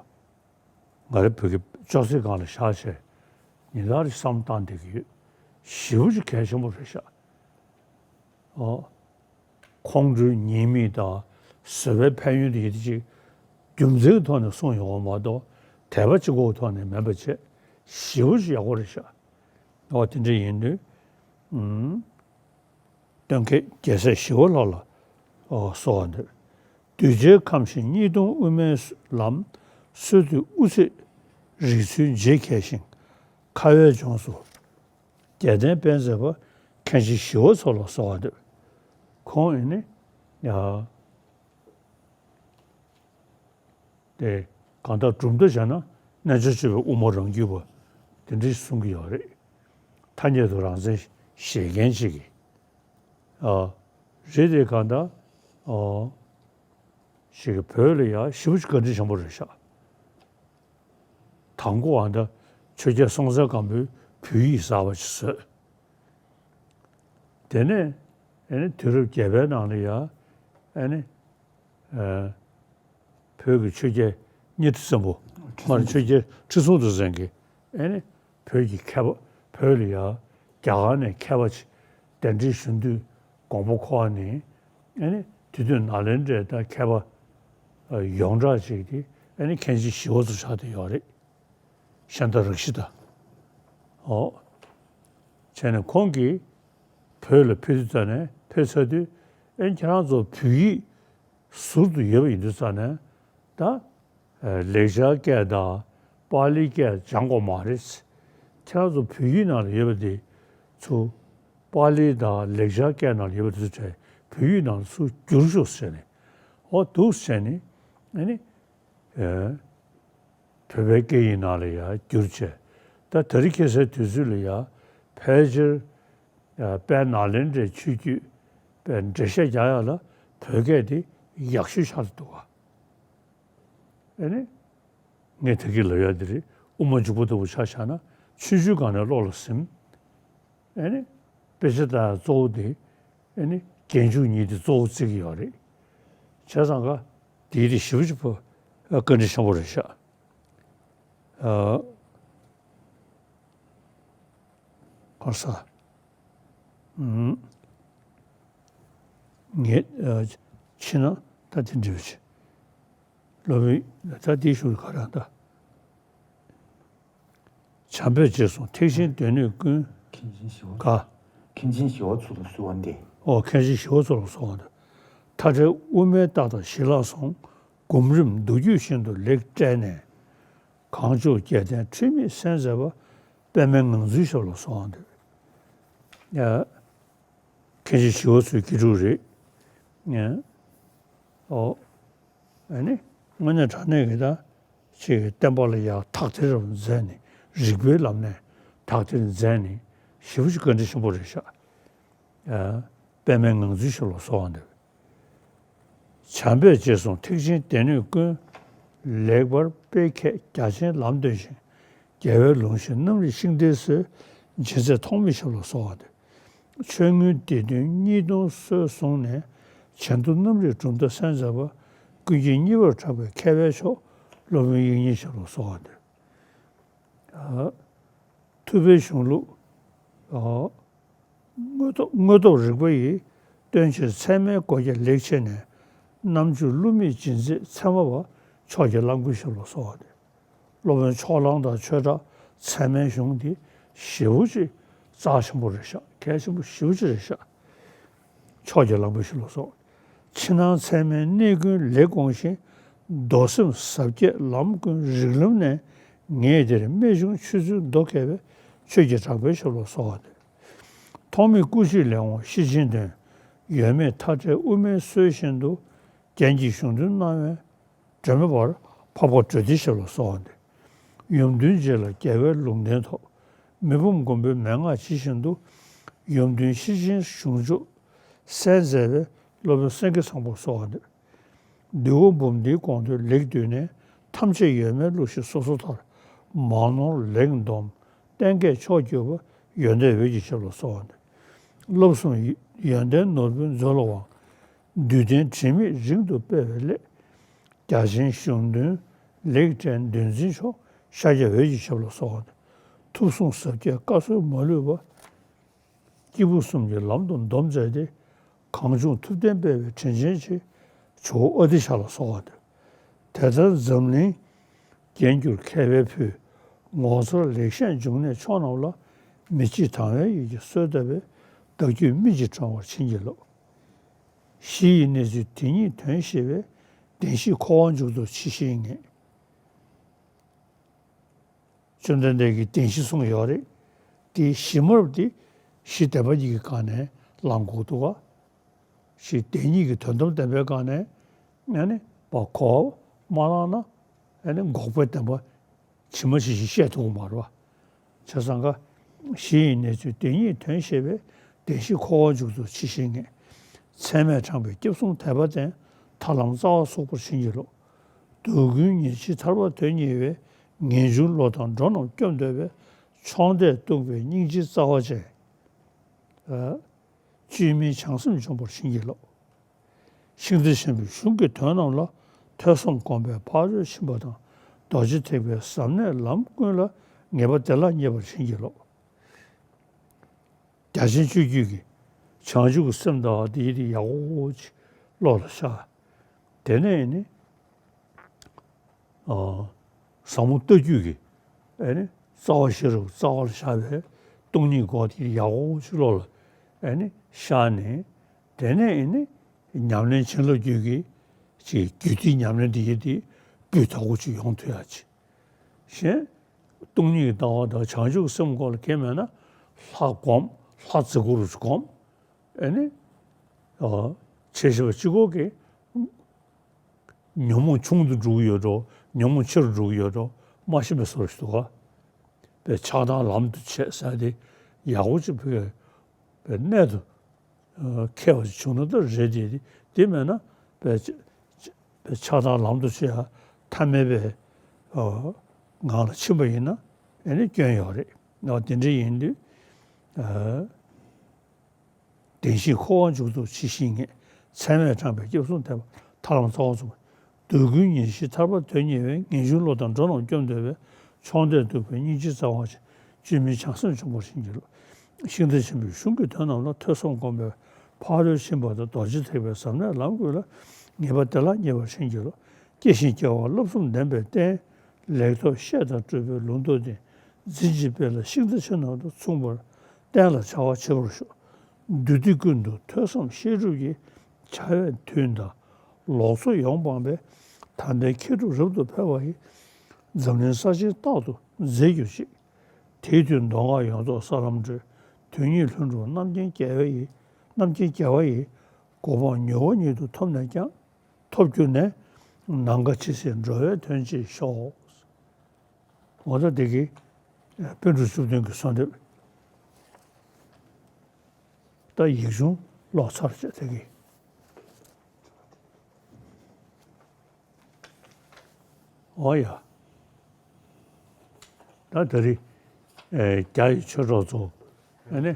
ང་རང་བོད་ཀྱི་ཅོག་ཙེ་སྒང་ལ་བཞག་བྱས་ཉིན་ལྟར་བསམ་བློ་བཏང་བསྡད་ཀྱི་ཡོད། ཞེ་པོ་ཅིག་གལ་ཆེན་པོ་རེད་ཤག་ཨོ། ཁོང་ཁྲོའི་ཉེས་དམིགས་དང་བཟོད་པའི་ཕན་ཡོན་དེ་ཡིན་ཅིག་རྒྱུ་མཚན་གྱི་ཐོག་ནས་གསུངས་ཡོང་བ་མ་གཏོགས་དད་པ་གཅིག་པོའི་ཐོག་ནས་མིན་པ་བྱས་ཞེ་པོ་ཅིག་ཡག་པོ་རེད་ཤག་ཨོ་དེ་འདྲ་ཡིན་དུས་ཨུམ། སྟོན་མཁས་རྒྱལ་སྲས་ཞི་བ་ལྷ་ལ་ཨོ་གསོལ་བ་འདེབས། གདུལ་བྱའི་ཁམས་ཤིང་གཉིས་སྟོང་དབུ་མའི་ལམ། སྲོལ་གཏོད་དབུ་ཚད་རིགས་ཚུལ་རྗེ་མཁས་ཤིང་། ཁ་བའི་ལྗོངས་སུ་རྒྱལ་བསྟན་སྤེལ་མཛད་པ། མཁན་ཆེན་ཞི་བ་འཚོ་ལ་གསོལ་བ་འདེབས། ཁོང་ཨེ་ནི་ཡ། དེ་གང་ལྟར་གྲུབ་མཐའ་བྱས་ན་རྣལ་འབྱོར་སྤྱོད་པའི་དབུ་མ་རང་རྒྱུད་པ་དེ་འདྲ་གསུང་གི་ཡོད་རེད། ཐ་སྙད་དུ་རང་མཚན་བཞེས་མཁན་ཅིག་གིས། ཨ་རེད་དེ་གང་ལྟར་ཨོ་ཞིག་གིས་བོད་ལ་ཡ་ཞེ་པོ་ཅིག་བཀའ་དྲིན་ཆེན་པོ་རེད་ཤག་དང་པོ་ཨ་ད་ཆོས་རྒྱལ་སྲོང་བཙན་སྒམ་པོས་བོད་ཡིག་གསར་པ་ཅིག་བཟོས། དེ་ནས་ཨེ་ནི་དུས་རབས་བརྒྱད་པའི་ནང་ལ་ཡ་ཨེ་ནི་ཨ་བོད་ཀྱི་ཆོས་རྒྱལ་གཉའ་ཁྲི་བཙན་པོ་མར་ཆོས་རྒྱལ་ཁྲི་སྲོང་ལྡེ་བཙན་གྱིས་ཨེ་ནི་བོད་ཀྱི་མཁས་པ་བོད་ལ་ཡ་རྒྱ་གར་ནས་མཁས་པ་ཅིག་གདན་འདྲེན་ཞུ་དུས་དགོངས་པ་འཁོར་བ་ནས་ཨེ་ནི་དེ་དུས་ནཱ་ལེནྡྲའི་ད་མཁས་པ་ཡོངས་གྲགས་ཅིག་དེ་ཨེ་ནི་མཁན་ཆེན་ཞི་བ་འཚོ་ཆགས་བསྡད་ཡོད་རེད། ཤཱནྟ་རཀྵི་ཏ། ཨོ། བྱས་ནས་ཁོང་གིས་བོད་ལ་ཕེབས་དུས་ཙ་ནས་ཕེབས་ཚར་དུས་ཨེ་ཁྱེད་རང་ཚོ་བོད་ཡིག་ཟུར་དུ་ཡོད་པ་ཡིན་དུས་ཙ་ནས་ད་ ལེགས་སྦྱར་སྐད་དང་པཱ་ལིའི་སྐད་སྦྱང་དགོས་མ་རེད། ཁྱེད་རང་ཚོ་བོད་ཡིག་ནང་ལ་ཡོད་པ་དེ་ཚོ། པཱ་ལི་དང་ལེགས་སྦྱར་སྐད་ནང་ལ་ཡོད་པ་དེ་ཚོ་བྲལ་བོད་ཡིག་ནང་ལ་ཚུར་བསྒྱུར་ཤོག་ཟེར་ནས། འོ་འདུག་ཟེར་ནས། ཨ་ནི། ཨེ། བོད་པའི་སྐད་ཡིག་ནང་ལ་ཡང་བསྒྱུར་བྱས། ད་དེ་རིང་ཁ་སང་དུས་ཚོད་ལ་ཡང་ཕལ་ཆེར། ཨ། དཔལ་ནཱ་ལེནྡྲའི་ཆོས་བརྒྱུད་པའི་འགྲེལ་བཤད་རྒྱག་ཡག་ལ་བོད་སྐད་དེ་ཡག་ཤོས་ཆགས་འདུག་ག་ཨ་ནི། ངས་ད་གིན་ལབ་ཡག་འདི་རེད། དབུ་མ་འཇུག་པ་ལྟ་བུ་ཆ་བཞག་ན་ཆུང་ཆུང་སྒང་ནས་བློ་ལ་ཟིན། ཨ་ནི། དཔེ་ཆ་ལྟ་ཡག་གཙོ་བོ་དེ། ཨ་ནི། རྒྱན་འཇུག་གཉིས་དེ་གཙོ་བོ་བརྩི་གི་ཡོད་རེད། བྱས་ཙང་ཀ་དེའི་རིགས་ཞེ་པོ་ཅིག་བོད་བཀའ་དྲིན་ཆེན་པོ་རེད་ཤག་ཨ། ག་རེ་ཟ། ཨུམ། ངས། ཨ། ཕྱིན་ན་ད་དེ་འདྲ་བྱེད། སློབ་དཔོན་ད་དེའི་ཤུལ་ག་རེ་ད། བྱམས་པས་རྗེས་བཟུང་ཐེག་ཆེན་སྡེ་སྣོད་ཀུན། མཁན་ཆེན་ཞི་བ། ག་མཁན་ཆེན་ཞི་བ་འཚོ་ལ་གསོལ་བ་འདེབས། ཨོ། མཁན་ཆེན་ཞི་བ་འཚོ་ལ་གསོལ་བ་འདེབས། མཐའ་བྲལ་དབུ་མའི་རྟགས་དང་ཞི་ལྷག་ཟུང་། སྒོམ་རིམ་མདོ་རྒྱུད་བཞིན་དུ་ལེགས་བཀྲལ་ནས། གངས་ལྗོངས་རྒྱལ་བསྟན་འཁྲུལ་མེད་གསལ་མཛད་པ། པདྨའི་ངང་ཚུལ་ཞབས་ལ་གསོལ་བ་འདེབས། ཡ། མཁན་ཆེན་ཞི་བ་འཚོའི་དགེ་ཕྲུག་རེད། ཨོ། ཨ་ནི། དངོས་གནས་དྲང་གནས་ཀྱི་ད། ཅིག་བསྟན་པ་ལ་ཡར་དག་ཐེར་མཛད་ནས། རིག་པའི་ལམ་ནས་དག་ཐེར་མཛད་ནས། ཞེ་པོ་ཅིག་བཀའ་དྲིན་ཆེན་པོ་རེད་ཤག་ཨ། པདྨའི་ངང་ཚུལ་ཞབས་ལ་གསོལ་བ་འདེབས། བྱམས་པས་རྗེས་བཟུང་ཐེག་ཆེན་སྡེ་སྣོད་ཀུན། ལེགས་པར་སྤེལ་མཁས་རྒྱ་ཆེན་ལམ་སྟོན་ཞིང་། རྒྱལ་བའི་ལུང་བཞིན་རྣམ་རིག་ཤིང་རྟའི་སྲོལ། ལྗིད་ཚད་ཐོགས་མེད་ཞབས་ལ་གསོལ་བ་འདེབས། ཆོས་མངོན་བདེན་དོན་གཉིས་སྟོང་སྲོལ་བཟུང་ནས། བྱང་ཐུབ་རྣམ་རིག་གྲུབ་མཐའ་གསལ་མཛད་པ། ཀུན་མཁྱེན་གཉིས་པར་གྲགས་པའི་མཁས་པའི་མཆོག་སློབ་དཔོན་དབྱིག་གཉེན་ཞབས་ལ་གསོལ་བ་འདེབས། ཨ། ཐུབ་པའི་གཞུང་ལུགས། ཨ། དངོས་སྟོབས། དངོས་སྟོབས་རིག་པ་ཡིས། སྟོན་ཕྱིར་ཚད་མའི་སྒོ་བརྒྱ་ལེགས་ཕྱེ་ནས། རྣམ་འགྱུར་བསླུ་མེད་ལྗིད་ཚད་ཚད་མ་པ། ཕྱོགས་ཀྱི་གླང་པོ་ཞབས་ལ་གསོལ་བ་འདེབས། སློབ་དཔོན་ཕྱོགས་གླང་དང་ཆོས་གྲགས་ཚད་མའི་གཞུང་འདི་ཞེ་པོ་ཅིག་རྩ་ཆེན་པོ་རེད་ཤག་གལ་ཆེན་པོ་ཞེ་པོ་ཅིག་རེད་ཤག་ཕྱོགས་ཀྱི་གླང་པོ་ཞབས་ལ་གསོལ། ཕྱི་ནང་ཚད་མའི་གནད་ཀུན་ལེགས་དགོངས་ཤིང་། མདོ་སེམས་ཟབ་རྒྱས་ལམ་ཀུན་རིགས་ལམ་ནས། ངས་འདིར་རྨད་བྱུང་ཆོས་ཚུལ་མདོ་མཁས་པའི། ཆོས་ཀྱི་གྲགས་པའི་ཞབས་ལ་གསོལ་བ་འདེབས། ཐོགས་མེད་སྐུ་མཆེད་ལས་འོངས་ཤེར་ཕྱིན་དོན། ཡོད་མེད་མཐའ་བྲལ་དབུ་མའི་སྲོལ་བཞིན་དུ། རྒྱན་གྱི་གཞུང་དོན་སྣང་བས་སྒྲོན་མེ་འབར། འཕགས་པ་འགྲོ་འདིའི་ཞབས་ལ་གསོལ་བ་འདེབས། ཡུམ་དོན་རྗེ་ལ་རྒྱལ་བའི་ལུང་བསྟན་ཐོབ། མི་ཕམ་མགོན་པོའི་མན་ངག་ཇི་བཞིན་དུ། ཡུམ་དོན་ཤེར་ཕྱིན་གཞུང་མཆོག་གསལ་མཛད་པའི། སློབ་དཔོན་སེང་གེ་བཟང་པོར་གསོལ་བ་འདེབས། འདུལ་བ་འབུམ་སྡེའི་དགོངས་དོན་ལེགས་བསྡུས་ནས། ཐམས་ཅད་ཡོད་མེད་བསླུ་ཞིང་སོ་སོར་ཐར། མ་ནོར་ལེགས་འདོམས་གཏན་གྱི་མཆོག་གྱུར་པ། ཡོན་ཏན་འོད་ཀྱི་ཞབས་ལ་གསོལ་བ་འདེབས། བསླབ་གསུམ་ཡོན་ཏན་ནོར་བུའི་མཛོད་ལ་དབང་། འདུལ་བསྟན་དྲི་མེད་རིང་དུ་སྤེལ་བའི་སླད། རྒྱ་ཆེན་གཞུང་དོན་ལེགས་བཀྲལ་འདུལ་འཛིན་མཆོག་ཤཱཀྱ་འོད་ཀྱི་ཞབས་ལ་གསོལ་བ་འདེབས། ཐུགས་གསུང་ཟབ་རྒྱས་བཀའ་སྲོལ་མ་ལུས་པ། སྐྱེས་བུ་གསུམ་གྱི་ལམ་དུ་འདོམས་མཛད་དེ། གངས་ལྗོངས་ཐུབ་བསྟན་སྤེལ་བའི་དྲིན་ཅན་ཆེ། ཇོ་བོ་ཨ་ཏི་ཤ་ལ་གསོལ་བ་འདེབས། དེ་ལྟར་འཛམ་གླིང་རྒྱན་གྱུར་མཁས་པའི་ཕུལ། ངོ་མཚར་ལེགས་བཤད་འབྱུང་གནས་མཆོག་རྣམས་ལ། མི་ཕྱེད་དང་བའི་འོད་ཀྱི་གསོལ་བཏབ་པའི། བདག་རྒྱུད་སྨིན་ཅིང་དྲང་བར་བྱིན་གྱིས་རློབས། གཞི་ཡི་གནས་ཚུལ་དེ་ཉིད་དོན་ཤེས་པའི། བདེན་བཞིའི་འཁོར་བ་མཇུག་ཏུ་ཇི་ཞིག་ངེས། བཅོམ་ལྡན་འདས་ཀྱིས་བདེན་བཞི་གསུངས་ཡོད་རེད། དེའི་གཞི་མ་རབ་དེ་གཞི་བདེན་པ་གཉིས་ཀྱི་སྒང་ནས་བླང་དགོས་འདུག་ག་གཞི་བདེན་གཉིས་ཀྱི་དོན་དམ་བདེན་པའི་སྒང་ནས་ཨ་ནི་བ་གོ་བ་མ་བླངས་ན་ཨ་ནི་འགོག་པའི་བདེན་པ་ཇི་མ་ཇི་བཞིན་བཤད་ཐུབ་ཀྱི་མ་རེད་བ། བྱས་ཙང་ཀ་གཞི་ཡི་གནས་ཚུལ་དེ་ཉིད་དོན་ཤེས་པའི། བདེན་བཞིའི་འཁོར་བ་མཇུག་ཏུ་ཇི་ཞིག་ངེས། ཚད་མས་དྲངས་པའི་སྐྱབས་གསུམ་དད་པ་ལྡན། ཐར་ལམ་རྩ་བ་ཚུགས་པར་བྱིན་གྱིས་རློབས། སྡུག་ཀུན་ཉེར་ཞིའི་ཐར་པ་དོན་གཉེར་བའི། ངེས་འབྱུང་བློ་དང་འགྲོ་རྣམས་སྐྱོབ་འདོད་པའི། མཆོག་ལྡན་སྟོན་པའི་སྙིང་རྗེའི་རྩ་བ་ཅན། བཅོས་མིན་བྱང་སེམས་འབྱོངས་པར་བྱིན་གྱིས་རློབས། ཤིང་རྟ་ཆེན་པོའི་གཞུང་གི་དོན་རྣམས་ལ། ཐོས་བསམ་སྒོམ་པས་ཕར་ཕྱིན་པ་དང་། རྡོ་རྗེ་ཐེག་པའི་ཟབ་གནད་ལམ་ཀུན་ལ། ངེས་པ་བདེ་བླག་རྙེད་པར་བྱིན་གྱིས་རློབས། རྒྱ་ཆེན་སྤྱོད་བརྒྱུད་ཀྱི་བྱང་ཆུབ་ཀྱི་སེམས་དང་དེ་ཡི་དེ་ཡག་པོ་ཅིག་བློ་ལ་ཤར། དེ་ནས་ནི། ཨ། ཟབ་མོ་ལྟ་བརྒྱུད་ཀྱི་ཨ་ནི་རྩ་བ་ཤེས་རབ་རྩ་བ་ལ་བཞག་པའི་སྟོང་ཉིད་སྒོ་དེ་ཡག་པོ་ཅིག་བློ་ལ་ཨ་ནི་ཤར་ནས། དེ་ནས་ཨ་ནི་ཉམས་ལེན་བྱིན་རླབས་བརྒྱུད་ཀྱི་ཅིག་རྒྱུད་སྡེའི་ཉམས་ལེན་དེ་ཡི་དེ་ སྤུས་དག་པོ་ཅིག་ཡོང་ཐུབ་ཡ་ཅིག་གཞན་སྟོང་ཉིད་ཀྱི་ལྟ་བ་དང་བྱང་ཆུབ་ཀྱི་སེམས་སྐོར་ལ་མཁས་མེད་ན། ལྷ་སྒོམ། ལྷ་བརྩི་བཀུར་སྒོམ། ཨེ་ནི། ཨ། བྱེད་ཤེས་པ་གཅིག་པོ་གིས་ཉོན་མོངས་ཆུང་དུ་འགྲོ་གི་ཡོད་འགྲོ། ཉོན་མོངས་ཆེ་རུ་འགྲོ་གི་ཡོད་འགྲོ། མ་ཤེས་པའི་བཟོ་འདྲ་ཞིག་འདུག་ག་དཔེ་ཆགས་སྡང་ལམ་དུ་བྱེད་ཟེར་དེ་ཡག་པོ་ཅིག་བོད་པའི་གནད་དུ་མཁས་པ་ཞིག་བྱུང་ན་ད་རེད་དེ། དེ་མེད་ན་དཔེ་དཔེ་ཆགས་སྡང་ལམ་དུ་བྱེད་ཡ་ཐ་མལ་པའི་ངང་ལ་ཕྱིན་པ་ཡིན་ན་ཨེ་ནི་སྐྱོན་ཡོད་རེད། འོ་དེ་འདྲ་ཡིན་དུས། བདེན་བཞིའི་འཁོར་བ་མཇུག་བསྡུ་ཇི་བཞིན་ངེས། ཚད་མས་དྲངས་པའི་སྐྱབས་གསུམ་ཐེག་པ་ཐར་ལམ་རྩ་བ་ཚུགས་པ། སྡུག་ཀུན་ངེས་ཤེས་ཐར་པ་དོན་གཉེར་བའི། ངེས་འབྱུང་བློ་དང་འགྲོ་རྣམས་སྐྱོབ་འདོད་པའི། མཆོག་ལྡན་ཐུབ་པའི་སྙིང་རྗེའི་རྩ་བ་ཆེ། བཅོས་མིན་བྱང་སེམས་འབྱུང་པོར་བྱིན་གྱིས་རློབས། ཤིང་རྟ་ཆེན་པོའི་གཞུང་གི་དོན་རྣམས་ལ། ཐོས་བསམ་སྒོམ་པས་ཕ་རོལ་ཕྱིན་པ་དང་། རྡོ་རྗེ་ཐེག་པའི་ཟབ་གནད་ལམ་ཀུན་ལ། ངེས་པ་བདེ་བླག་རྙེད་པར་བྱིན་གྱིས་རློབས། སྐྱེ་ཞིང་སྐྱེ་བ་བསླབ་གསུམ་ལྡན་པའི་བསྟན། ལེགས་ཐོབ་བཤད་དང་སྤྲུལ་པའི་ལུང་རྟོགས་ལྡན། འཛིན་བྱེད་དཔལ་ལ་ཤིང་རྟ་ཆེ་རྣམས་དང་མཚུངས་པར། བསྟན་ལ་བྱ་བ་བྱེད་པར་ཤོག་དུས་དུས་ཀུན་ཏུ་ཐོས་བསམ་བཤད་སྒྲུབ་ཀྱི། བྱ་བའི་དུས་དང་ལོག་འཚོ་ཡོངས་སྤངས་པའི། དམ་པའི་མཁས་གྲུབ་རབ་ཏུ་འཕེལ་བ་ཡི། འཛམ་གླིང་ས་ཆེན་རྟག་ཏུ་མཛེས་གྱུར་ཅིག་དེའི་དུས་མདོ་སྔགས་ཡོངས་རྫོགས་ས་ལམ་སྒྲོལ། དོན་གཉིས་ལྷུན་གྲུབ་རྣམ་མཁྱེན་རྒྱལ་བ་ཡི། རྣམ་མཁྱེན་རྒྱལ་བ་ཡི། གོ་འཕང་མྱུར་བ་ཉིད་དུ་ཐོབ་ནས་ཀྱང་། ཐོབ་གྱུར་ནས་ནམ་མཁའ་ཇི་སྲིད་འགྲོ་བའི་དོན་བྱེད་ཤོག་འོ་ད་འདི་གི་པཎ་གྲུབ་བཅུ་བདུན་གྱི་གསོལ་འདེབས། ད་ཡིག་ཆུང་ཀློག་ཚར་བྱས་དེ་གི། འོ་ཡ། ད་ད་རེས་རྒྱ་ཡི་ཆོས་གྲོགས་ཚོ་ཨ་ནི།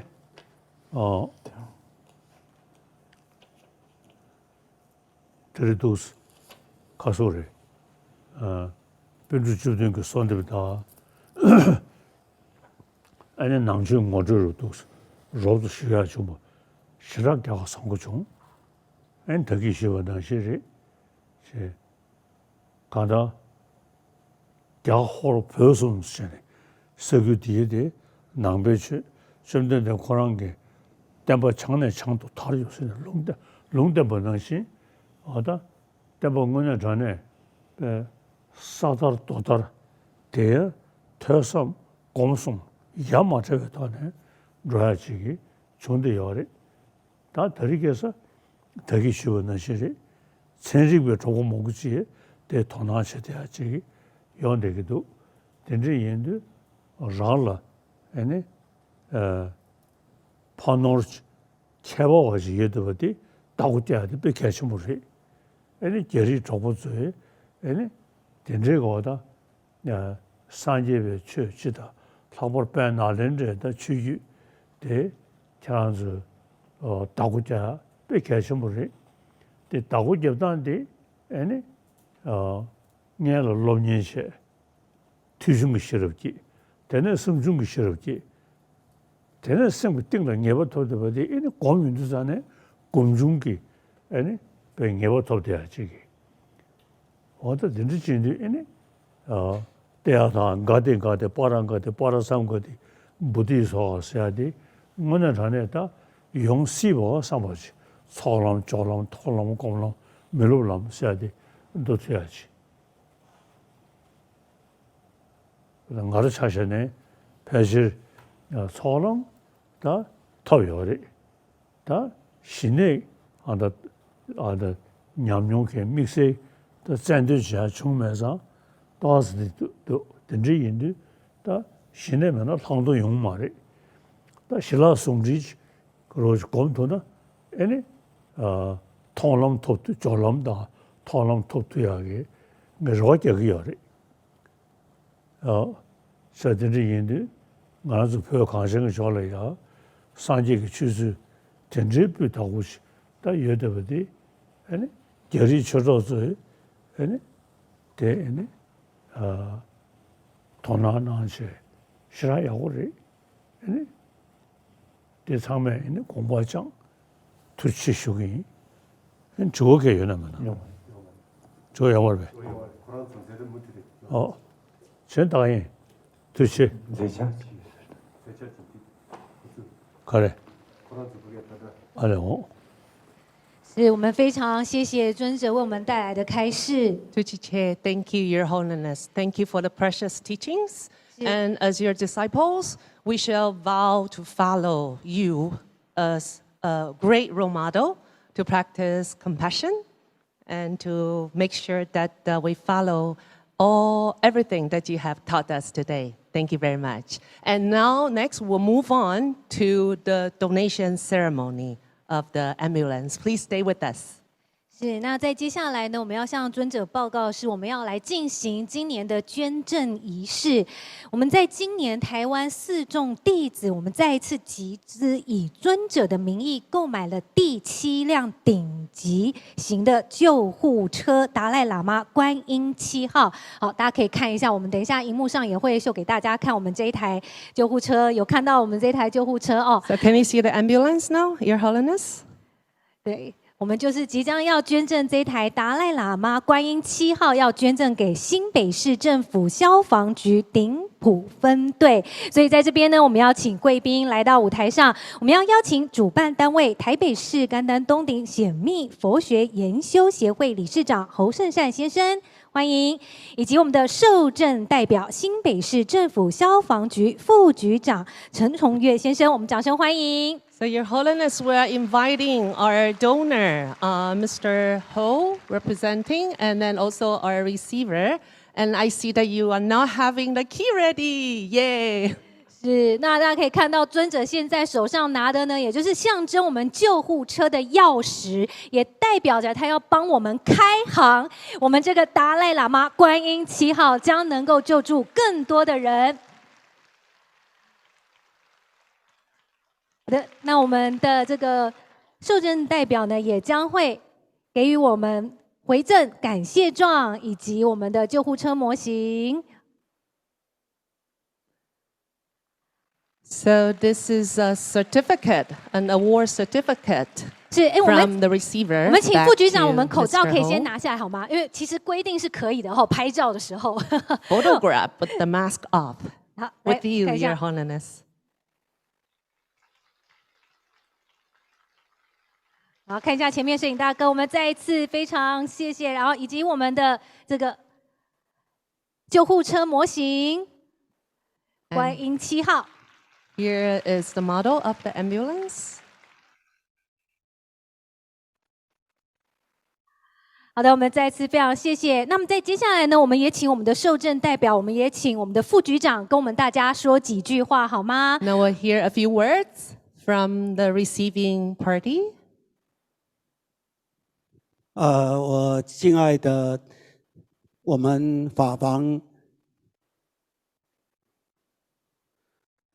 ཨ། དེ་རེད་འདུག་ཁ་སོ་རེད། ཨ། པཎ་གྲུབ་བཅུ་བདུན་གྱི་གསོལ་འདེབས་དང་། ཨ་ནི་ནང་ཆོས་ངོ་སྤྲོད་རུ་འདུག་རོབ་ཏུ་ཞུ་ཡག་བྱུང་བ། ཞེ་དྲག་རྒྱལ་ཁ་བཟང་པོ་བྱུང་། ཨ་ནི་ད་གིན་ཞུས་པ་ནང་བཞིན་རེད། ཞེས། གང་ལྟར། རྒྱ་ཧོར་བོད་གསུམ་ཟེར་ནས་ས་ཁུལ་འདིའི་དེ་ནང་པའི་ཆོས་བཅོམ་ལྡན་འདས་ཁོ་རང་གི་བསྟན་པ་བྱང་ནས་བྱང་དུ་དར་ཡོད་ཟེར་ནས་ལུང་བསྟན་ལུང་བསྟན་པ་ནང་བཞིན། འོ་ད་བསྟན་པ་དངོས་གནས་དྲང་གནས་པའི་ས་དར་རྡོ་དར་དེ་ཐོས་བསམ་སྒོམ་གསུམ་ཡ་མ་བྲལ་བའི་ཐོག་ནས་འགྲོ་ཡ་ཅིག་གི་བྱུང་བསྡད་ཡོད་རེད། ད་ད་རེས་ཁ་སང་ད་གིན་ཞུས་པ་ནང་བཞིན་རེད། ཚན་རིག་པའི་གྲོགས་པོ་མང་པོ་ཅིག་དེ་དོ་སྣང་བྱེད་བསྡད་ཡ་ཅིག་ཡོང་བསྡད་ཀྱི་འདུག་དེ་འདྲ་ཡིན་དུས་རང་ལ་ཨ་ནི་ཨ་ཕ་ནོར་ཁྱད་པར་བ་ཞིག་ཡོད་བསྡད་པ་དེ་བདག་པོ་རྒྱག་ཡ་དེ་དཔེ་གལ་ཆེན་པོ་རེད། ཨ་ནི་རྒྱ་རིགས་གྲོགས་པོ་ཚོས་ཨ་ནི་དེ་འདྲའི་གོ་ད། སངས་རྒྱས་པའི་ཆོས་སྤྱི་དང་ལྷག་པར་དཔལ་ནཱ་ལེནྡྲའི་ད་ཆོས་བརྒྱུད་དེ་ཁྱེད་རང་ཚོས་བདག་པོ་རྒྱག་དཔེ་གལ་ཆེན་པོ་རེད། དེ་བདག་པོ་རྒྱབ་སྟངས་དེ་ཨ་ནི་སྔོན་ལ་སློབ་གཉེར་བྱས། ཐོས་བྱུང་གི་ཤེས་རབ་སྐྱེས། དེ་ནས་བསམ་བྱུང་གི་ཤེས་རབ་སྐྱེས། དེ་ནས་སེམས་ཀྱི་གཏིང་ལ་ངེས་པ་ཐོབ་བསྡད་པ་དེ་ཨ་ནི་སྒོམ་ཡོང་དུས་ཙང་ནས་སྒོམ་བྱུང་གི་ཨ་ནི་དཔེ་ངེས་པ་ཐོབ་བསྡད་ཡ་ཅིག་གི་འོ་ད་འདི་འདྲ་བྱེད་དུས་ཨེ་ནི། ཨ། ཏདྱ་ཐཱ་ག་ཏེ་ག་ཏེ་པཱ་ར་ག་ཏེ་པཱ་ར་སཾ་ག་ཏེ་བོ་དྷི་སྭཱ་ཧཱ་ཟེར་ཡ་དེ་དངོས་གནས་དྲང་གནས་ད་ཡོང་སྲིད་པ་བསམ་པ་ཅིག་ཚོགས་ལམ་སྦྱོར་ལམ་ཐོག་ལམ་སྒོམ་ལམ་མི་སློབ་ལམ་ཟེར་ཡ་དེ་འདུ་ཐུབ་ཡ་ཅིག་ང་རང་ཆ་བཞག་ནས་ཕལ་ཆེར་ཚོགས་ལམ་ད་ཐོབ་ཡོད་རེད། ད་གཞི་ནས་ཨ་ད་ཨ་ད་ཉམས་མྱོང་གི་དམིགས་བསལ་ད་རྩལ་འདོན་བྱེད་ཡ་བྱུང་མེད་ཙང་ཏོག་ཙམ་དེ་འདུག་དེ་འདྲ་ཡིན་དུས་ད་གཞི་ནས་མེད་ན་ལྷག་མཐོང་ཡོང་མ་རེད། ད་ཞི་ལྷག་ཟུང་འབྲེལ་རོ་སྒོམ་ཐུབ་ན་ཨེ་ནི་མཐོང་ལམ་ཐོབ་ཐུབ་སྦྱོར་ལམ་དང་མཐོང་ལམ་ཐོབ་ཐུབ་ཡག་གི་ངས་རེ་བ་རྒྱག་གི་ཡོད་རེད། ཨ། ས་དེ་འདྲ་ཡིན་དུས་ང་རང་ཚོ་བོད་གངས་ཅན་གྱི་ལྗོངས་ལ་ཡང་སངས་རྒྱས་ཀྱི་ཆོས་ཚུལ་དེ་འདྲའི་སྤུས་དག་པོ་ཞིག་ད་ཡོད་བསྡད་པ་དེ་ཨ་ནི་རྒྱ་རིགས་ཆོས་གྲོགས་ཚོས་ཨ་ནི་དེ་ཨ་ནི་ཨ་དོ་སྣང་གནང་བྱས་ཞེ་དྲག་ཡག་པོ་རེད། ཨ་ནི། དེ་ཚང་མས་ཨེ་ནི་དགོངས་པ་བཅངས། ཐུགས་རྗེ་ཆེ་ཞུ་གི་ཡིན། ཨེ་དྲི་བ་གང་ཡོད་ན་མེད་ན། ཡོད་མ་རེད། དྲི་བ་ཡོད་མ་རེད་པས། ཁོ་རང་ཚོ་མཛད་རིམ་མུ་མཐུད་རེད། ཨོ། གཞན་དག་ཡིན། ཐུགས་རྗེ་ཆེ། མཛད་འཆར་ཅིག་ཡོད་ཟེར། མཛད་འཆར་ཅིག་འདི་ཁོ་ཚོས། ག་རེ། ཁོ་རང་ཚོ་ཕ་གིར་ད་ལྟ། ཨ་ལས་འོང་། 是我们非常谢谢尊者为我们带来的开示。 Tuchiche, thank you, Your Holiness. Thank you for the precious teachings. 是。 And as your disciples, we shall vow to follow you as a great role model, to practice compassion and to make sure that uh, we follow all everything that you have taught us today. Thank you very much. And now, next, we'll move on to the donation ceremony of the ambulance. Please stay with us. 是，那在接下来呢，我们要向尊者报告，是我们要来进行今年的捐赠仪式。我们在今年台湾四众弟子，我们再一次集资，以尊者的名义购买了第七辆顶级型的救护车——达赖喇嘛观音七号。好，大家可以看一下，我们等一下荧幕上也会秀给大家看，我们这一台救护车，有看到我们这台救护车哦。 So can you see the ambulance now, Your Holiness? 对，我们就是即将要捐赠这台达赖喇嘛观音七号，要捐赠给新北市政府消防局顶埔分队。所以在这边呢，我们要请贵宾来到舞台上，我们要邀请主办单位台北市甘丹东顶显密佛学研修协会理事长侯胜善先生，欢迎，以及我们的受赠代表新北市政府消防局副局长陈崇岳先生，我们掌声欢迎。 So, Your Holiness, we are inviting our donor, uh, Mister Ho, representing, and then also our receiver. And I see that you are now having the key ready. Yay! 是，那大家可以看到，尊者现在手上拿的呢，也就是象征我们救护车的钥匙，也代表着他要帮我们开航。我们这个达赖喇嘛观音七号将能够救助更多的人。好的，那我们的这个受赠代表呢，也将会给予我们回赠感谢状以及我们的救护车模型。 So this is a certificate, an award certificate 是，哎，我们 from the receiver. 我们请副局长，我们口罩可以先拿下来好吗？因为其实规定是可以的哈，拍照的时候。 Photograph with the mask off. 好，来，with you, 看一下。 Your Holiness. 好，看一下前面摄影大哥，我们再一次非常谢谢，然后以及我们的这个救护车模型，观音七号。 Here is the model of the ambulance. 好的，我们再次非常谢谢。那么在接下来呢，我们也请我们的受赠代表，我们也请我们的副局长跟我们大家说几句话，好吗？ Now we'll hear a few words from the receiving party. 呃，我敬爱的我们法方，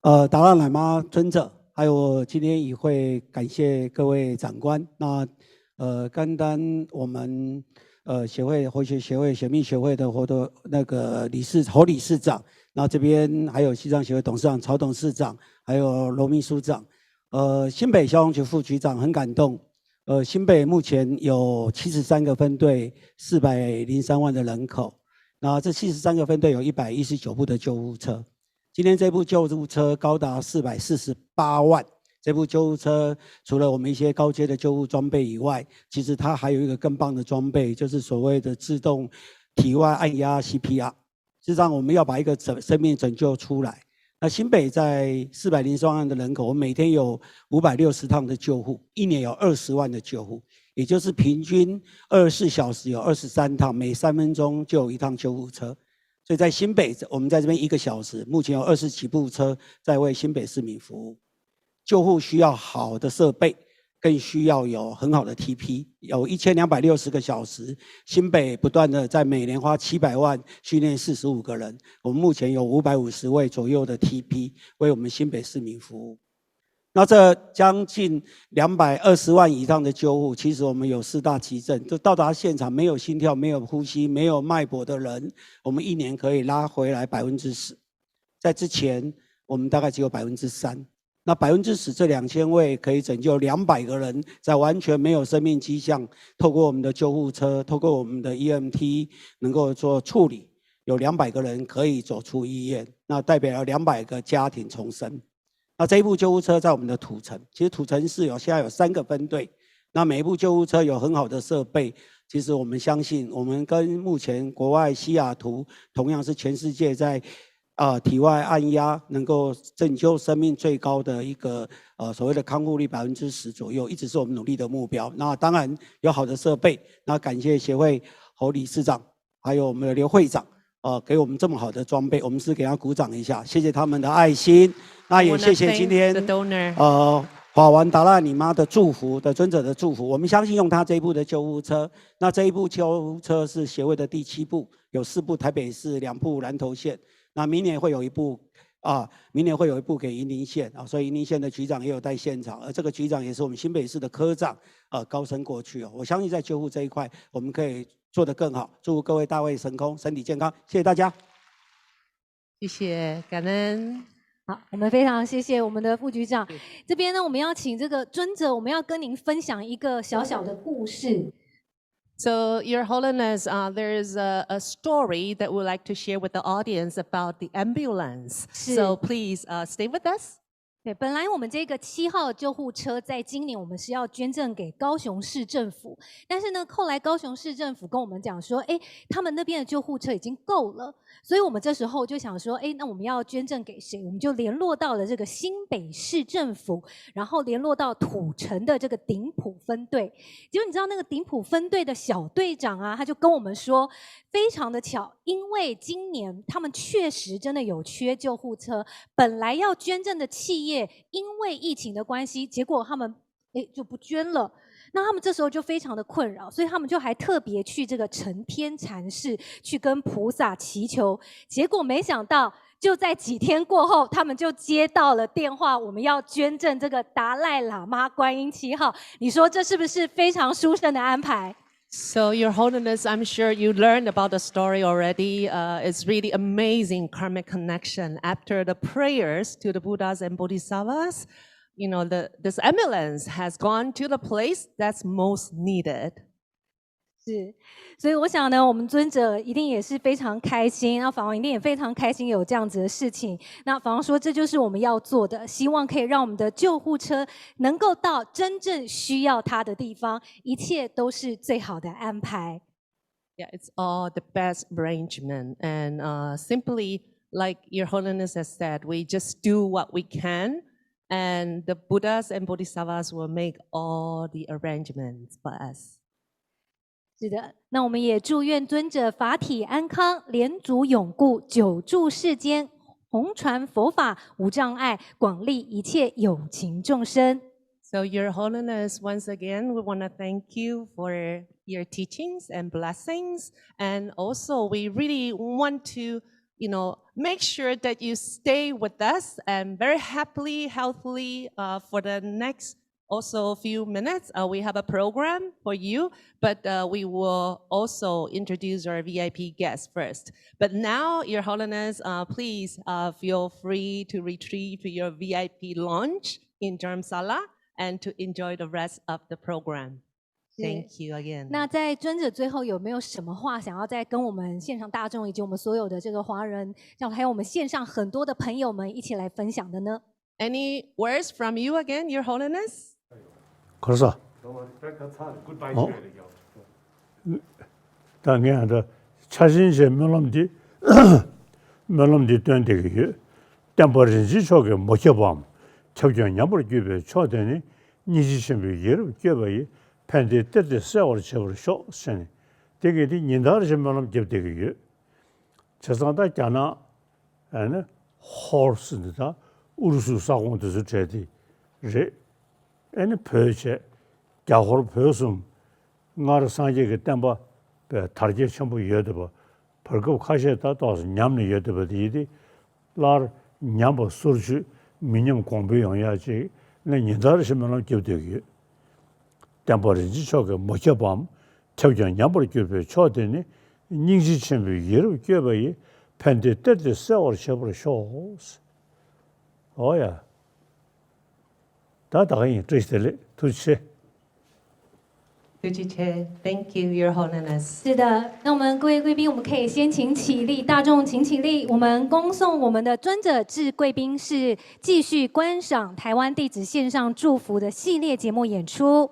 呃，达赖喇嘛尊者，还有今天与会，感谢各位长官。那呃，甘丹我们呃协会佛学协会显密学会的活动那个理事侯理事长，那这边还有西藏协会董事长曹董事长，还有罗秘书长，呃，新北消防局副局长很感动。 呃，新北目前有七十三个分队，四百零三万的人口。那这七十三个分队有一百一十九部的救护车。今天这部救护车高达四百四十八万。这部救护车除了我们一些高阶的救护装备以外，其实它还有一个更棒的装备，就是所谓的自动体外按压 C P R。 事实上，我们要把一个生生命拯救出来。那新北在四百零三万的人口，我们每天有五百六十趟的救护，一年有二十万的救护，也就是平均二十四小时有二十三趟，每三分钟就有一趟救护车。所以在新北，我们在这边一个小时，目前有二十几部车在为新北市民服务。 救护需要好的设备，更需要有很好的 T P。有一千两百六十个小时，新北不断的在每年花七百万训练四十五个人，我们目前有五百五十位左右的 T P 为我们新北市民服务。那这将近两百二十万以上的救护，其实我们有四大急症，就到达现场没有心跳、没有呼吸、没有脉搏的人，我们一年可以拉回来百分之十。在之前，我们大概只有百分之三。 那百分之十这两千位可以拯救两百个人，在完全没有生命迹象，透过我们的救护车，透过我们的 E M T 能够做处理，有两百个人可以走出医院，那代表了两百个家庭重生。那这一部救护车在我们的土城，其实土城市有现在有三个分队，那每一部救护车有很好的设备，其实我们相信，我们跟目前国外西雅图同样是全世界在呃体外按压能够拯救生命最高的一个呃所谓的康复率百分之十左右，一直是我们努力的目标。那当然有好的设备，那感谢协会侯理事长，还有我们的刘会长，呃，给我们这么好的装备，我们是给他鼓掌一下，谢谢他们的爱心。那也谢谢今天 The donor. 呃法王达赖喇嘛的祝福的尊者的祝福，我们相信用他这一部的救护车，那这一部救护车是协会的第七部，有四部台北市，两部南投县，那明年会有一部啊，明年会有一部给云林县啊，所以云林县的局长也有在现场，而这个局长也是我们新北市的科长，呃，高升过去哦。我相信在救护这一块，我们可以做得更好。祝各位大会成功，身体健康，谢谢大家。谢谢，感恩。好，我们非常谢谢我们的副局长。这边呢，我们要请这个尊者，我们要跟您分享一个小小的故事。 So, Your Holiness, uh, there is a, a story that we'd like to share with the audience about the ambulance. Sure. So please uh, stay with us. 对，本来我们这个七号救护车在今年我们是要捐赠给高雄市政府，但是呢，后来高雄市政府跟我们讲说，哎，他们那边的救护车已经够了，所以我们这时候就想说，哎，那我们要捐赠给谁？我们就联络到了这个新北市政府，然后联络到土城的这个顶埔分队。结果你知道那个顶埔分队的小队长啊，他就跟我们说，非常的巧，因为今年他们确实真的有缺救护车，本来要捐赠的企业因为疫情的关系，结果他们诶就不捐了。那他们这时候就非常的困扰，所以他们就还特别去这个承天禅寺去跟菩萨祈求，结果没想到就在几天过后，他们就接到了电话，我们要捐赠这个达赖喇嘛观音七号。你说这是不是非常殊胜的安排？ So, Your Holiness, I'm sure you learned about the story already. Uh, it's really amazing karmic connection. After the prayers to the Buddhas and Bodhisattvas, you know, the, this ambulance has gone to the place that's most needed. 是，所以我想呢，我们尊者一定也是非常开心，那法王一定也非常开心有这样子的事情。那法王说，这就是我们要做的，希望可以让我们的救护车能够到真正需要它的地方，一切都是最好的安排。 Yeah, it's all the best arrangement. And uh, simply, like Your Holiness has said, we just do what we can, and the Buddhas and Bodhisattvas will make all the arrangements for us. 是的，那我们也祝愿尊者法体安康，莲足永固，久住世间，弘传佛法无障碍，广利一切有情众生。 So, Your Holiness, once again, we want to thank you for your teachings and blessings. And also, we really want to, you know, make sure that you stay with us and very happily, healthily uh, for the next also few minutes. Uh, we have a program for you, but uh, we will also introduce our V I P guests first. But now, Your Holiness, uh, please uh, feel free to retreat to your V I P lounge in Dharamsala and to enjoy the rest of the program. Thank you again. 那在尊者最后有没有什么话想要再跟我们线上大众以及我们所有的这个华人，让还有我们线上很多的朋友们一起来分享的呢？ Any words from you again, Your Holiness? ཁོ་ས། Goodbye. ད་ངས་ཨ་ད་ཆ་ཆེན་ཆེ་སྨོན་ལམ་འདི་སྨོན་ལམ་འདི་བཏོན་བསྡད་ཀྱི་ཡོད། བསྟན་པ་རིན་ཆེན་མཆོག་གི་མུ་ཁྱབ་པའམ་ཁྱབ་ཁོངས་ཉམས་པར་གྱུར་པའི་མཆོག་དེ་ནི་སྙིང་རྗེ་ཆེན་པོའི་ཡིད་རབ་བསྐྱོད་པ་ཡིས་ཕན་བདེའི་གཏེར་དེ་གསལ་བར་བྱེད་པར་ཤོག་ཟེར་ནས་དེ་གས་དེ་ཉིན་ལྟར་བཞིན་སྨོན་ལམ་བརྒྱབ་བསྡད་ཀྱི་ཡོད། བྱས་ཙང་ད་རྒྱ་ནག་ཨ་ནི་ཧོར་ཟེར་འདི་དང་ཨུ་རུ་སུའི་ས་ཁོངས་དེ་ཚོ་གྲས་དེ་རེད། ཨ་ནི་བོད་བྱས། རྒྱ་ཧོར་བོད་གསུམ། སྔར་སངས་རྒྱས་ཀྱི་བསྟན་པ་པའི་དར་རྒྱས་ཆེན་པོ་ཡོད་བསྡད་པ། བར་སྐབས་ཁ་ཤས་ད་ཏོག་ཙམ་ཉམས་ནས་ཡོད་བསྡད་པ་དེ་ཡིན་ཏེ། སླར་ཉམས་པ་སོར་ཆུད་མི་ཉམས་གོང་འཕེལ་ཡོང་ཡག་ཅིག་ལ་ཉིན་ལྟར་བཞིན་སྨོན་ལམ་བརྒྱབ་བསྡད་ཀྱི་ཡོད། བསྟན་པ་རིན་ཆེན་མཆོག་གི་མུ་ཁྱབ་པའམ་ཁྱབ་ཁོངས་ཉམས་པར་གྱུར་པའི་མཆོག་དེ་ནི་སྙིང་རྗེ་ཆེན་པོའི་ཡིད་རབ་བསྐྱོད་པ་ཡིས་ཕན་བདེའི་གཏེར་དེ་གསལ་བར་བྱེད་པར་ཤོག། ཨོ་ཡ། ད་ད་ག་ཡིན། བཀྲ་ཤིས་བདེ་ལེགས། ཐུགས་རྗེ་ཆེ། ཐུགས་རྗེ་ཆེ། Thank you, Your Holiness. 是的，那我们各位贵宾，我们可以先请起立，大众请起立。我们恭送我们的尊者至贵宾室，继续观赏台湾弟子线上祝福的系列节目演出。